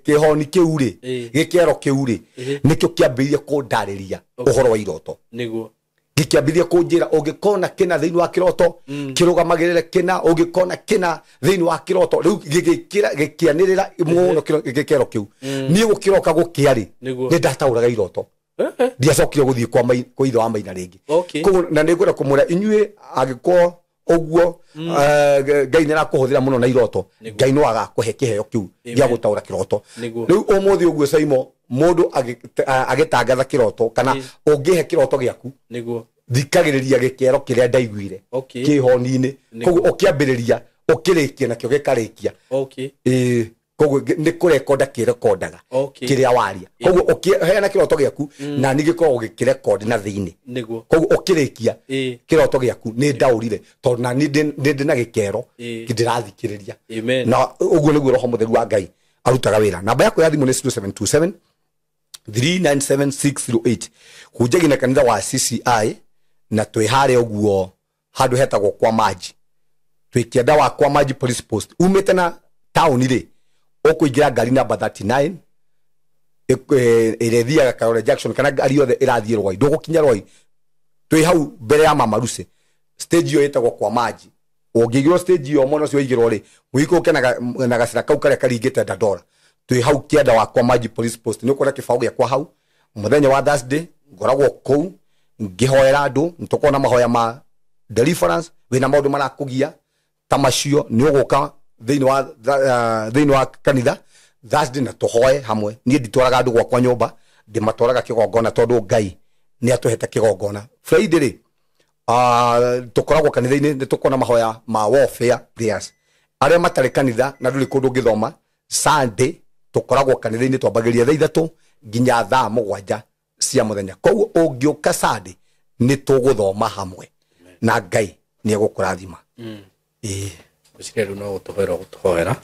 kĩhoni kĩu rĩ gĩkero kĩu rĩ nĩkĩo kĩambĩrĩirie kũndarĩria ũhoro wa iroto. Nĩguo gĩkĩambĩrĩria kũnjĩra ũngĩkona kĩna thĩinĩ wa kĩroto kĩrũgamagĩrĩre kĩna ũngĩkona kĩna thĩinĩ wa kĩroto. Rĩu gĩkĩanĩrĩra mũno gĩkero kĩu. Niĩ gũkĩroka gũkĩa rĩ nĩ ndataũraga iroto. Ndiacokire gũthiĩ kwa Ithe wa Maina rĩngĩ. Koguo na nĩ ngwenda kũmwĩra inyuĩ angĩkorwo ũguo Ngai nĩ arakũhũthĩra mũno na iroto Ngai no agakũhe kĩheo kĩu gĩa gũtaũra kĩroto. Rĩu ũmũthĩ ũguo Simon mũndũ agĩtangatha kĩroto kana ũngĩhe kĩroto gĩaku nĩguo thikagĩrĩria gĩkero kĩrĩa ndaiguire kĩhoni-inĩ. Koguo ũkĩambĩrĩria ũkĩrĩkia nakĩo gĩkarĩkia. Koguo nĩ kũrekonda kĩrekondaga kĩrĩa waria. Koguo ũkĩheana kĩroto gĩaku na nĩ gĩkoragwo gĩkĩrekondi na thĩinĩ. Koguo ũkĩrĩkia kĩroto gĩaku nĩ ndaũrire tondũ na nĩ ndĩ na gĩkero ndĩrathikĩrĩria. Na ũguo nĩguo Roho Mũtheru wa Ngai arutaga wĩra. Namba yakwa ya thimũ nĩ 0727 397608. Hunjagia na kanitha wa CCI na twĩ harĩa ũguo handũ hetagwo kwa Maji. Twĩ kĩanda wa kwa Maji Police Post. Umĩte na taũni rĩ ũkũingĩra ngari namba 39 ĩrĩa ĩthiaga Karore Junction kana ngari yothe ĩrathiĩ Rwai. Ndũgũkinya Rwai. Twĩ hau mbere ya Mama Lucy. Stage ĩyo ĩtagwo kwa Maji. Ũngĩigĩrwo stage ĩyo mwana ũcio waigĩrwo rĩ, mũhiki ũke na gacĩra kau karĩa karingĩte Dandora. Twĩ hau kĩanda wakwa Maji Police Post, nĩ ũkuona kĩbaũ gĩakwa hau. Mũthenya wa Thursday ngoragwo kũu ngĩhoera andũ, nĩ tũkoragwo na mahoya ma deliverance. Wĩna maũndũ marakũgia ta macio, nĩ ũgũka thĩinĩ wa kanitha Thursday na tũhoe hamwe. Niĩ nditwaraga andũ gwakwa nyũmba, ndĩmatwaraga kĩgongona tondũ Ngai nĩ atũhete kĩgongona. Friday rĩ, tũkoragwo kanitha-inĩ, nĩ tũkoragwo na mahoya ma warfare prayers. Arĩa matarĩ kanitha na ndũrĩ kũndũ ũngĩthoma, Sunday tũkoragwo kanitha-inĩ, twambagĩrĩria thaa 3 nginya thaa 7 cia mũthenya. Koguo ũngĩũka Sunday nĩ tũgũthoma hamwe na Ngai nĩ egũkũrathima. Ngwĩciria rĩu no gũtũhoera ũgũtũhoera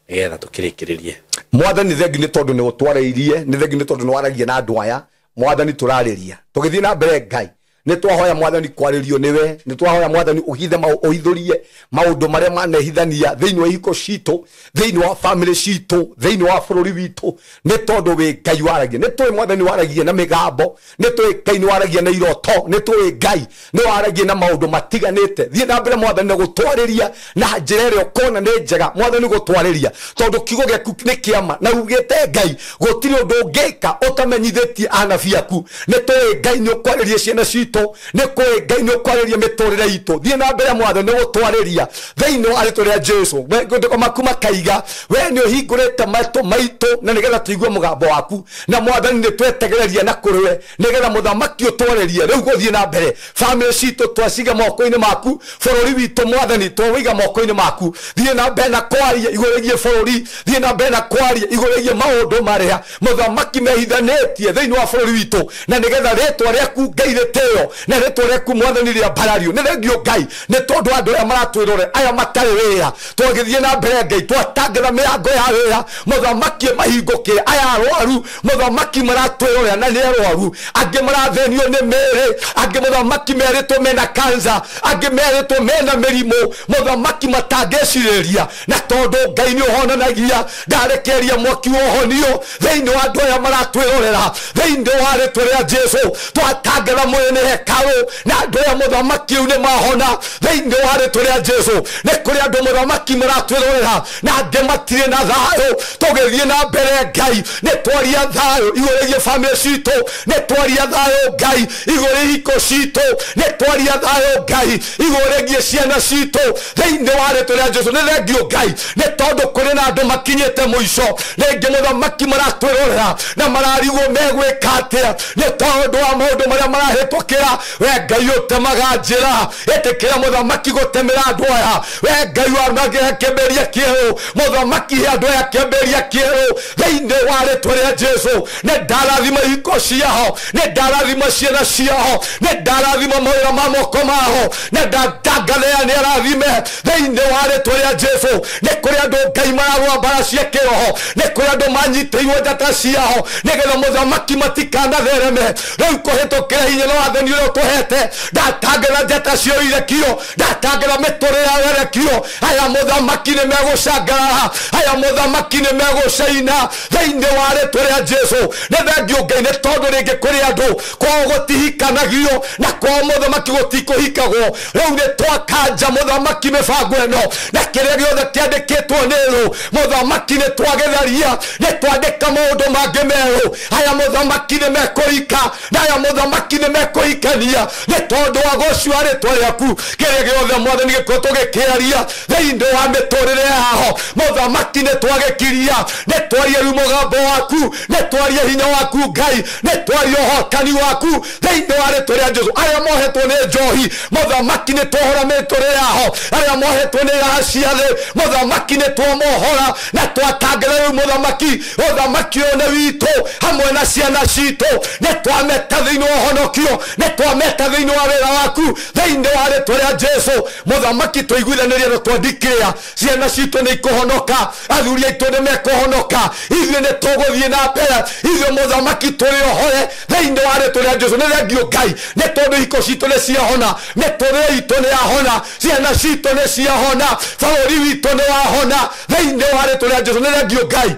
nĩgetha tũkĩrĩkĩrĩrie. Mwathani, thengi nĩ tondũ nĩ ũtwarĩirie, nĩ thengi nĩ tondũ nĩ waragia na andũ aya. Mwathani, tũrarĩria tũgĩthiĩ na mbere. Ngai, nĩ twahoya Mwathani kwarĩrio nĩwe, nĩ twahoya Mwathani ũhithe ũhithũrie maũndũ marĩa manehithania thĩinĩ wa ihiko citũ, thĩinĩ wa family citũ, thĩinĩ wa bũrũri witũ, nĩ tondũ wĩ Ngai waragia. Nĩ tũĩ Mwathani waragia na mĩgambo, nĩ tũĩ Ngai nĩ waragia na iroto, nĩ tũĩ Ngai nĩ waragia na maũndũ matiganĩte. Thiĩ na mbere Mwathani na gũtwarĩria na njĩra ĩrĩa ũkona nĩ njega. Mwathani, gũtwarĩria tondũ kiugo gĩaku nĩ kĩama, na ugĩte Ngai gũtirĩ ũndũ ũngĩka ũtamenyithĩtie anabii aku. Nĩ tũĩ Ngai nĩ ũkwarĩria ciana citũ, nĩ kũĩ Ngai nĩ ũkwarĩria mĩtũrĩre itũ. Thiĩ na mbere Mwathani nĩ gũtwarĩria thĩinĩ wa rĩtwa rĩa Jesu. Maandĩko maku makaiga we nĩ ũhingũrĩte matũ maitũ na nĩgetha tũigue mũgambo waku, na Mwathani nĩ twetegereria na kũrĩ we nĩgetha mũthamaki ũtwarĩrie. Rĩu gũthiĩ na mbere, family citũ twaciga moko-inĩ maku, bũrũri witũ Mwathani twawĩiga moko-inĩ maku. Thiĩ na mbere na kwaria igũrũ rĩgiĩ bũrũri, thiĩ na mbere na kwaria igũrũ rĩgiĩ maũndũ marĩa mũthamaki mehithanĩtie thĩinĩ wa bũrũri witũ, na nĩgetha rĩtwa rĩaku Ngai rĩtĩo na rĩtwa rĩaku Mwathani rĩambarario. Nĩ thengio Ngai nĩ tondũ andũ aya maratwĩrore, aya matarĩ wĩra, twagĩthiĩ na mbere Ngai twatangĩra mĩrango ya wĩra, mũthamaki mahingũkĩre. Aya arwaru mũthamaki maratwĩrorera na nĩ arwaru, angĩ marathĩnio nĩ mĩĩrĩ, angĩ mũthamaki merĩtwo mena kansa, angĩ merĩtwo mena mĩrimũ mũthamaki matangĩcirĩria, na tondũ Ngai nĩ ũhonanagia, ndarekeria mwaki wa ũhonio thĩinĩ wa andũ aya maratwĩrorera thĩinĩ wa rĩtwa rĩa Jesu. Twatangĩra mwene hekarũ na andũ aya mũthamaki rĩu nĩ mahona thĩinĩ wa rĩtwa rĩa Jesu. Nĩ kũrĩ andũ mũthamaki maratwĩrorera na angĩ matirĩ na thayũ. Tũgĩthiĩ na mbere Ngai nĩ twaria thayũ igũrũ rĩgiĩ family citũ, nĩ twaria thayũ Ngai igũrũ rĩgiĩ ihiko citũ, nĩ twaria thayũ Ngai igũrũ rĩgiĩ ciana citũ thĩinĩ wa rĩtwa rĩa Jesu. Nĩ thengio Ngai nĩ tondũ kũrĩ na andũ makinyĩte mũico, rĩngĩ mũthamaki maratwĩrorera na mararigwo megwĩka atĩa nĩ tondũ wa maũndũ marĩa marahĩtũkĩra. We Ngai ũtemaga njĩra, ĩtĩkĩra mũthamaki gũtemera andũ aya. We Ngai wa kĩambĩrĩria kĩerũ, mũthamaki he andũ aya kĩambĩrĩria kĩerũ thĩinĩ wa rĩtwa rĩa Jesu. Nĩ ndarathima ihiko ciao, nĩ ndarathima ciana ciao, nĩ ndarathima mawĩra ma moko mao, nĩ ndatangathĩra nĩ arathime thĩinĩ wa rĩtwa rĩa Jesu. Nĩ kũrĩ andũ Ngai mararũa mbara cia kĩroho, nĩ kũrĩ andũ manyitĩirwo njata ciao nĩgetha mũthamaki matikanathereme. Rĩu kũhĩtũkĩra hinya na wathani ũrĩa ũtũhete, ndatangĩra njata cio irekio, ndatangĩra mĩtũrĩre yao ĩrekio. Aya mũthamaki nĩ megũcangarara, aya mũthamaki nĩ megũcaina thĩinĩ wa rĩtwa rĩa Jesu. Nĩ thengio Ngai nĩ tondũ rĩngĩ kũrĩ andũ kwao gũtihikanagio na kwao mũthamaki gũtikũhikagwo. Rĩu nĩ twakanja mũthamaki mĩbango ĩno na kĩrĩa gĩothe kĩandĩkĩtwo nĩ thũ mũthamaki nĩ twagĩtharia, nĩ twandĩka maũndũ mangĩ merũ. Aya mũthamaki nĩ mekũhika na aya mũthamaki nĩ mekũhikania nĩ tondũ wa gũcua rĩtwa rĩaku. Kĩrĩa gĩothe Mwathani gĩkoretwo gĩkĩaria thĩinĩ wa mĩtũrĩre yao mũthamaki nĩ twagĩkiria, nĩ twaria rĩu mũgambo waku, nĩ twaria hinya waku Ngai, nĩ twaria ũhotani waku thĩinĩ wa rĩtwa rĩa Jesu. Arĩa mohetwo nĩ njohi mũthamaki nĩ twohora mĩtũrĩre yao, arĩa mohetwo nĩ iraha cia thĩ mũthamaki nĩ twamohora na twatangĩra rĩu mũthamaki, ũthamaki ũyũ nĩ witũ hamwe na ciana citũ. Nĩ twameta thĩinĩ wa ũhonokio, nĩ twameta thĩinĩ wa wĩra waku thĩinĩ wa rĩtwa rĩa Jesu. Mũthamaki tũiguithanĩrie na twandikĩra ciana citũ nĩ ikũhonoka, athuri aitũ nĩ mekũhonoka, ithuĩ nĩ tũgũthiĩ na mbere, ithuĩ mũthamaki tũrĩ ohoe thĩinĩ wa rĩtwa rĩa Jesu. Nĩ thengio Ngai nĩ tondũ ihiko citũ nĩ ciahona, mĩtũrĩre itũ nĩ yahona, ciana citũ nĩ ciahona, bũrũri witũ nĩ wahona thĩinĩ wa rĩtwa rĩa Jesu. Nĩ thengio Ngai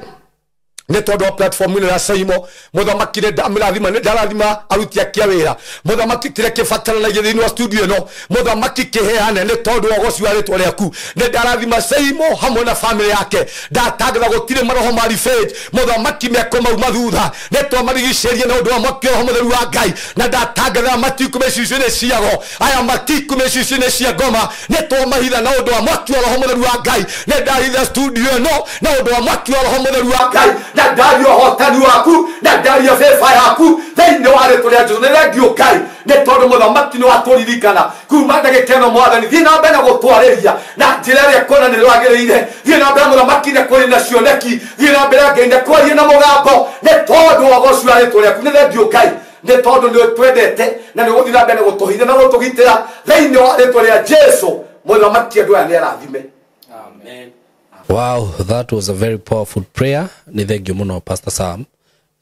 Nĩ tondũ wa platform ĩno ya Saimo mũthamaki nĩ ndamĩrathima, nĩ ndarathima aruti ake a wĩra. Mũthamaki kĩrĩa kĩbataranagia thĩinĩ wa studio ĩno, mũthamaki kĩheane nĩ tondũ wa ũgoci wa rĩtwa rĩaku. Nĩ ndarathima Saimo hamwe na famĩlĩ yake, ndatangatha gũtirĩ maroho ma revenge. Mũthamaki meko mau mathutha nĩ twamarigicĩrie na ũndũ wa mwaki wa Roho Mũtheru wa Ngai, na ndatangatha matikũ mĩcicio-inĩ ciago, aya matikũ mĩcicio-inĩ cia ngoma nĩ twamahitha na ũndũ wa mwaki wa Roho Mũtheru wa Ngai. Nĩ ndahitha studio ĩno na ũndũ wa mwaki wa Roho Mũtheru wa Ngai, na ndaria ũhotani waku, na ndaria favor yaku thĩinĩ wa rĩtwa rĩa Jesũ. Nĩ thengiũ Ngai nĩ tondũ mũthamaki nĩ watũririkana kuma ndagĩka ĩno. Mwathani, thiĩ na mbere na gũtwarĩria na njĩra ĩrĩa kuona nĩ rwagĩrĩire. Thiĩ na mbere mũthamaki na kũrĩ na cioneki, thiĩ na mbere Ngai na kwaria na mũgambo nĩ tondũ wa ũgoci wa rĩtwa rĩaku. Nĩ thengiũ Ngai nĩ tondũ nĩ twendete na nĩ ũgũthiĩ na mbere na gũtũhitha na gũtũgitĩra thĩinĩ wa rĩtwa rĩa Jesũ. Mũthamaki, andũ aya nĩ arathime. Amen. Wow, that was a very powerful prayer. Nĩ thengiũ mũno Pastor Sam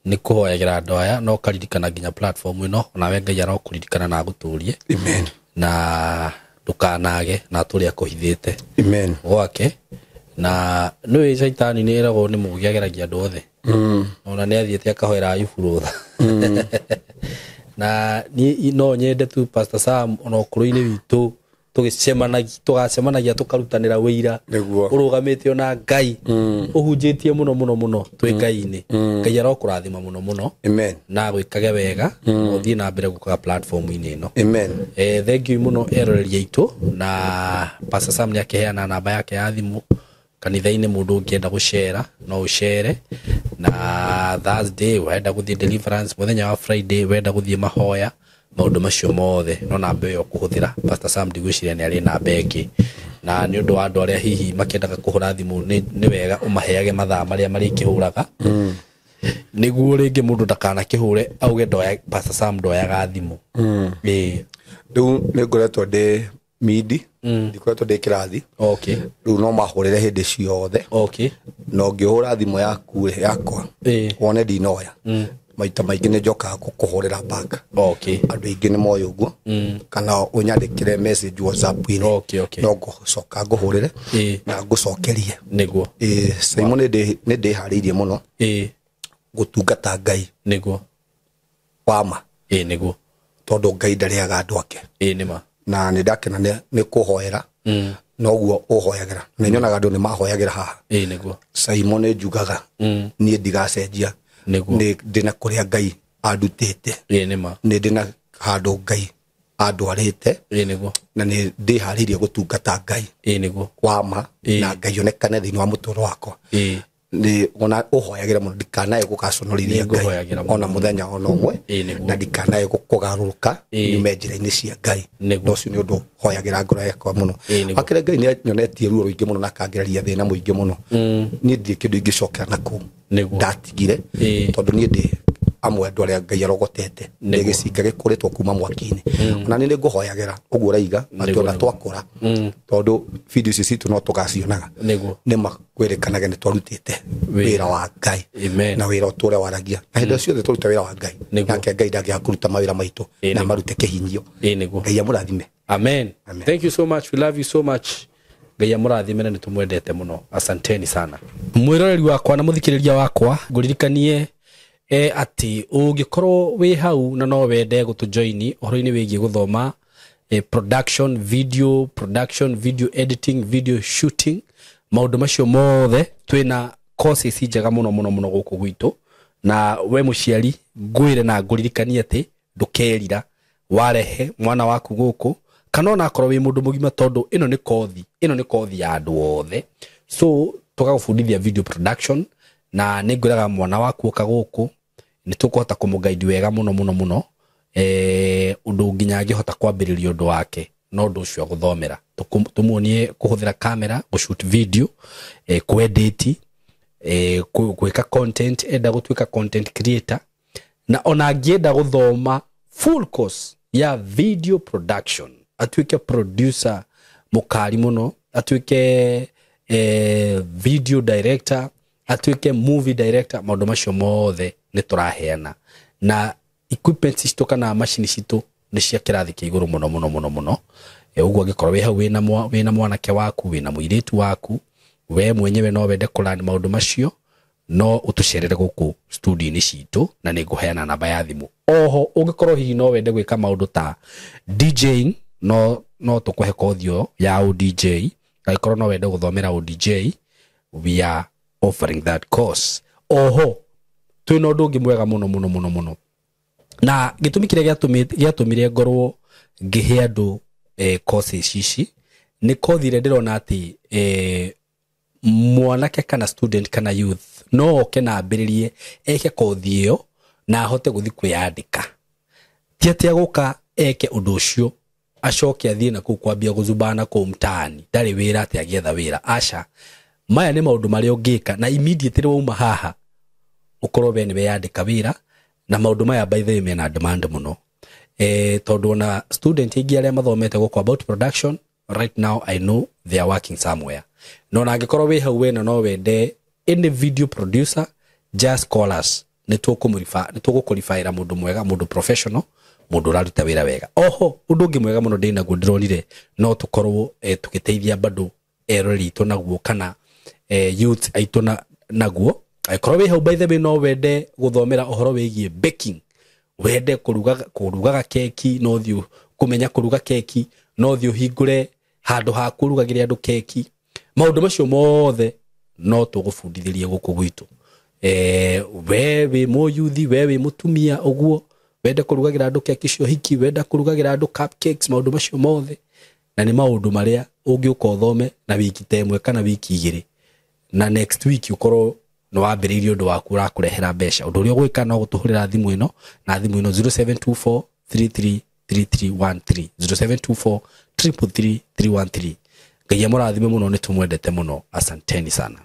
nĩ kũhoyagĩra andũ aya na ũkaririkana nginya platform ĩno, onawe Ngai arokũririkana na agũtũrie. Amen. Na ndũkanage na atũrĩ akũhithĩte Amen. gwake. Na nĩũĩ caitani nĩ ĩragwo nĩ mũũgĩ, ageragia andũ othe. Ona nĩ athiĩte akahoera Ayubu rũtha. Na niĩ no nyende tu Pastor Sam, ona ũkũrũ-inĩ witũ tũgacemanagia tũkarutanĩra wĩira. Nĩguo. Ũrũgamĩte ona Ngai ũhunjĩtie mũno mũno mũno twĩ Ngai-inĩ. Ngai arokũrathima mũno mũno. Amen. Na gwĩkage wega na ũthiĩ na mbere gũkaga platform-inĩ ĩno. Amen. Thank you mũno eroreri aitũ, na Pastor Sam nĩ akĩheana namba yake ya thimũ kanitha-inĩ. Mũndũ ũngĩenda gũcera no ũcere, na Thursday wenda gũthiĩ deliverance, mũthenya wa Friday wenda gũthiĩ mahoya, maũndũ macio mothe no namba ĩyo ũkũhũthĩra. Pastor Sam ndigwĩciria nĩ arĩ namba ĩngĩ, na nĩ ũndũ wa andũ arĩa hihi makĩendaga kũhũra thimũ, nĩ wega ũmaheage mathaa marĩa marĩkĩhũraga, nĩguo rĩngĩ mũndũ ndakanakĩhũre auge ndoya Pastor Sam ndoyaga thimũ. Ĩĩ. Rĩu nĩ ngoretwo ndĩ mindi, ndikoretwo ndĩ kĩrathi. Rĩu no mahũrĩre hĩndĩ ciothe. Na ũngĩhũra thimũ yaku rĩ, yakwa, wone ndinoya, maita maingĩ nĩ njokaga gũkũhũrĩra back. Andũ aingĩ nĩ moĩ ũguo. Kana ũnyandĩkĩre message WhatsApp-inĩ. No ngũcoka ngũhũrĩre na ngũcokerie. Ĩĩ, Simon, nĩ ndĩharĩirie mũno gũtungata Ngai wa ma. Ĩĩ nĩguo. Tondũ Ngai ndarĩaga andũ ake. Ĩĩ nĩma. Na nĩ ndakena nĩ kũhoera noguo ũhoyagĩra. Nĩ nyonaga andũ nĩ mahoyagĩra haha. Ĩĩ nĩguo. Simon, nĩ njugaga niĩ ndigacenjia. Nĩ ndĩna kũrĩa Ngai andutĩte. Ĩĩ nĩma. Nĩ ndĩna handũ Ngai andwarĩte. Ĩĩ nĩguo. Na nĩ ndĩharĩirie gũtungata Ngai Ĩĩ nĩguo. wa ma na Ngai onekane thĩinĩ wa mũtũũro wakwa. Nĩ ona ũhoyagĩra mũno ndikanae gũgaconorithia Ngai Nĩngũhoyagĩra mũno. ona mũthenya ona ũmwe. Ĩĩ nĩguo. Na ndikanae kũgarũrũka nyume njĩra-inĩ cia Ngai. Na ũcio nĩ ũndũ hoyagĩra ngoro yakwa mũno. Ĩĩ nĩguo. Wakĩrĩ Ngai nĩ anyonetie ruo rũingĩ mũno na akangereria thĩna mũingĩ mũno. Niĩ ndirĩ kĩndũ ingĩcokera na kũu ndatigire, tondũ niĩ ndĩ amwe andũ arĩa Ngai arogotete, ndĩ gĩcinga gĩkũrĩtwo kuma mwaki-inĩ. Ona niĩ nĩ ngũhoyagĩra ũguo ũraiga atĩ ona twakũra, tondũ video ici citũ no tũgacionaga, nĩ makwĩrĩkanage nĩ twarutĩte wĩra wa Ngai. Amen. Na wĩra ũtũre waragia na hĩndĩ ciothe tũrute wĩra wa Ngai, nake Ngai ndangĩaga kũruta mawĩra maitũ na marute kĩhinyio. Ĩĩ nĩguo. Ngai amũrathime. Amen. Amen. Thank you so much. We love you so much. Ngai amũrathime na nĩ tũmwendete mũno. Asanteni sana. Mwĩroreri wakwa na mũthikĩrĩria wakwa, ngũririkanie atĩ ũngĩkorwo wĩ hau na no wende gũtũjoini ũhoro-inĩ wĩgiĩ gũthoma production, video production, video editing, video shooting, maũndũ macio mothe, twĩna courses njega mũno mũno mũno gũkũ gwitũ. Na we mũciari, ngwĩre na ngũririkanie atĩ ndũkerira warehe mwana waku gũkũ, kana ona akorwo wĩ mũndũ mũgima, tondũ ĩno nĩ kothi, ĩno nĩ kothi ya andũ othe. So tũgagũbundithia video production, na nĩ ngwĩraga mwana waku oka gũkũ nĩ tũkũhota kũmũguide wega mũno mũno mũno, ũndũ nginya angĩhota kwambĩrĩria ũndũ wake no ũndũ ũcio agũthomera. Tũmuonie kũhũthĩra kamera gũshoot video, kwedit, gwĩka content, enda gũtuĩka content creator, na ona angĩenda gũthoma full course ya video production, atuĩke producer mũkari mũno, atuĩke video director, atuĩke movie director, maũndũ macio mothe nĩ tũraheana. Na equipment citũ kana macini citũ nĩ cia kĩrathi kĩa igũrũ mũno mũno mũno mũno. Ũguo angĩkorwo wĩ hau wĩna mwanake waku, wĩna mũirĩtu waku, we mwenyewe no wende kũlearn maũndũ macio, No ũtũcerere gũkũ studio-inĩ citũ na nĩ ngũheana namba ya thimũ. Oho ũngĩkorwo hihi no wende gwĩka maũndũ ta DJing, no tũkũhe kothi ĩyo ya ODJ. Angĩkorwo no wende gũthomera ODJ, we are offering that course. Oho twĩna ũndũ ũngĩ mwega mũno mũno mũno mũno, na gĩtũmi kĩrĩa gĩatũmire ngorwo ngĩhe andũ courses ici nĩ kothi ĩrĩa ndĩrona atĩ mwanake kana student kana youth no oke na ambĩrĩrie eke kothi ĩyo na ahote gũthiĩ kwĩyandĩka. Ti atĩ agũka eke ũndũ ũcio acoke athiĩ na kũu kwambia gũzubana kũu mtaani, ndarĩ wĩra atĩ agĩetha wĩra. Aca, maya nĩ maũndũ marĩa ũngĩka na immediately wauma haha ũkorwo we nĩ weyandĩka wĩra. Na maũndũ maya by the way mena demand mũno, tondũ ona student aingĩ arĩa mathomete gũkũ about production right now, I know they are working somewhere. No na angĩkorwo wĩ hau wena no wende any video producer, just call us, nĩ tũgũkũribaĩra mũndũ mwega, mũndũ professional, mũndũ ũraruta wĩra wega. Oho ũndũ ũngĩ mwega mũno ndĩnaguo ndĩronire no tũkorwo tũgĩteithia bado eroreri aitũ naguo kana youth aitũ naguo. Angĩkorwo wĩ hau by the way no wende gũthomera ũhoro wĩgiĩ baking, wende kũrugaga keki, no thiĩ kũmenya kũruga keki, no thiĩ ũhingũre handũ ha kũrugagĩra andũ keki, maũndũ macio mothe no tũgũbundithĩrie gũkũ gwitũ. We wĩ mũyuthi, we wĩ mũtumia ũguo wende kũrugagĩra andũ keki cia ũhiki, wenda kũrugagĩra andũ cupcakes, maũndũ macio mothe na nĩ maũndũ marĩa ũngĩũka ũthome na wiki ta ĩmwe kana wiki igĩrĩ, na next week ũkorwo nĩ wambĩrĩirie ũndũ waku ũrakũrehera mbeca. Ũndũ ũrĩa ũgwĩka no gũtũhũrĩra thimũ ĩno na thimũ ĩno 0724 333313, 0724 333 313. Ngai amũrathime mũno, nĩ tũmwendete mũno, asanteni sana.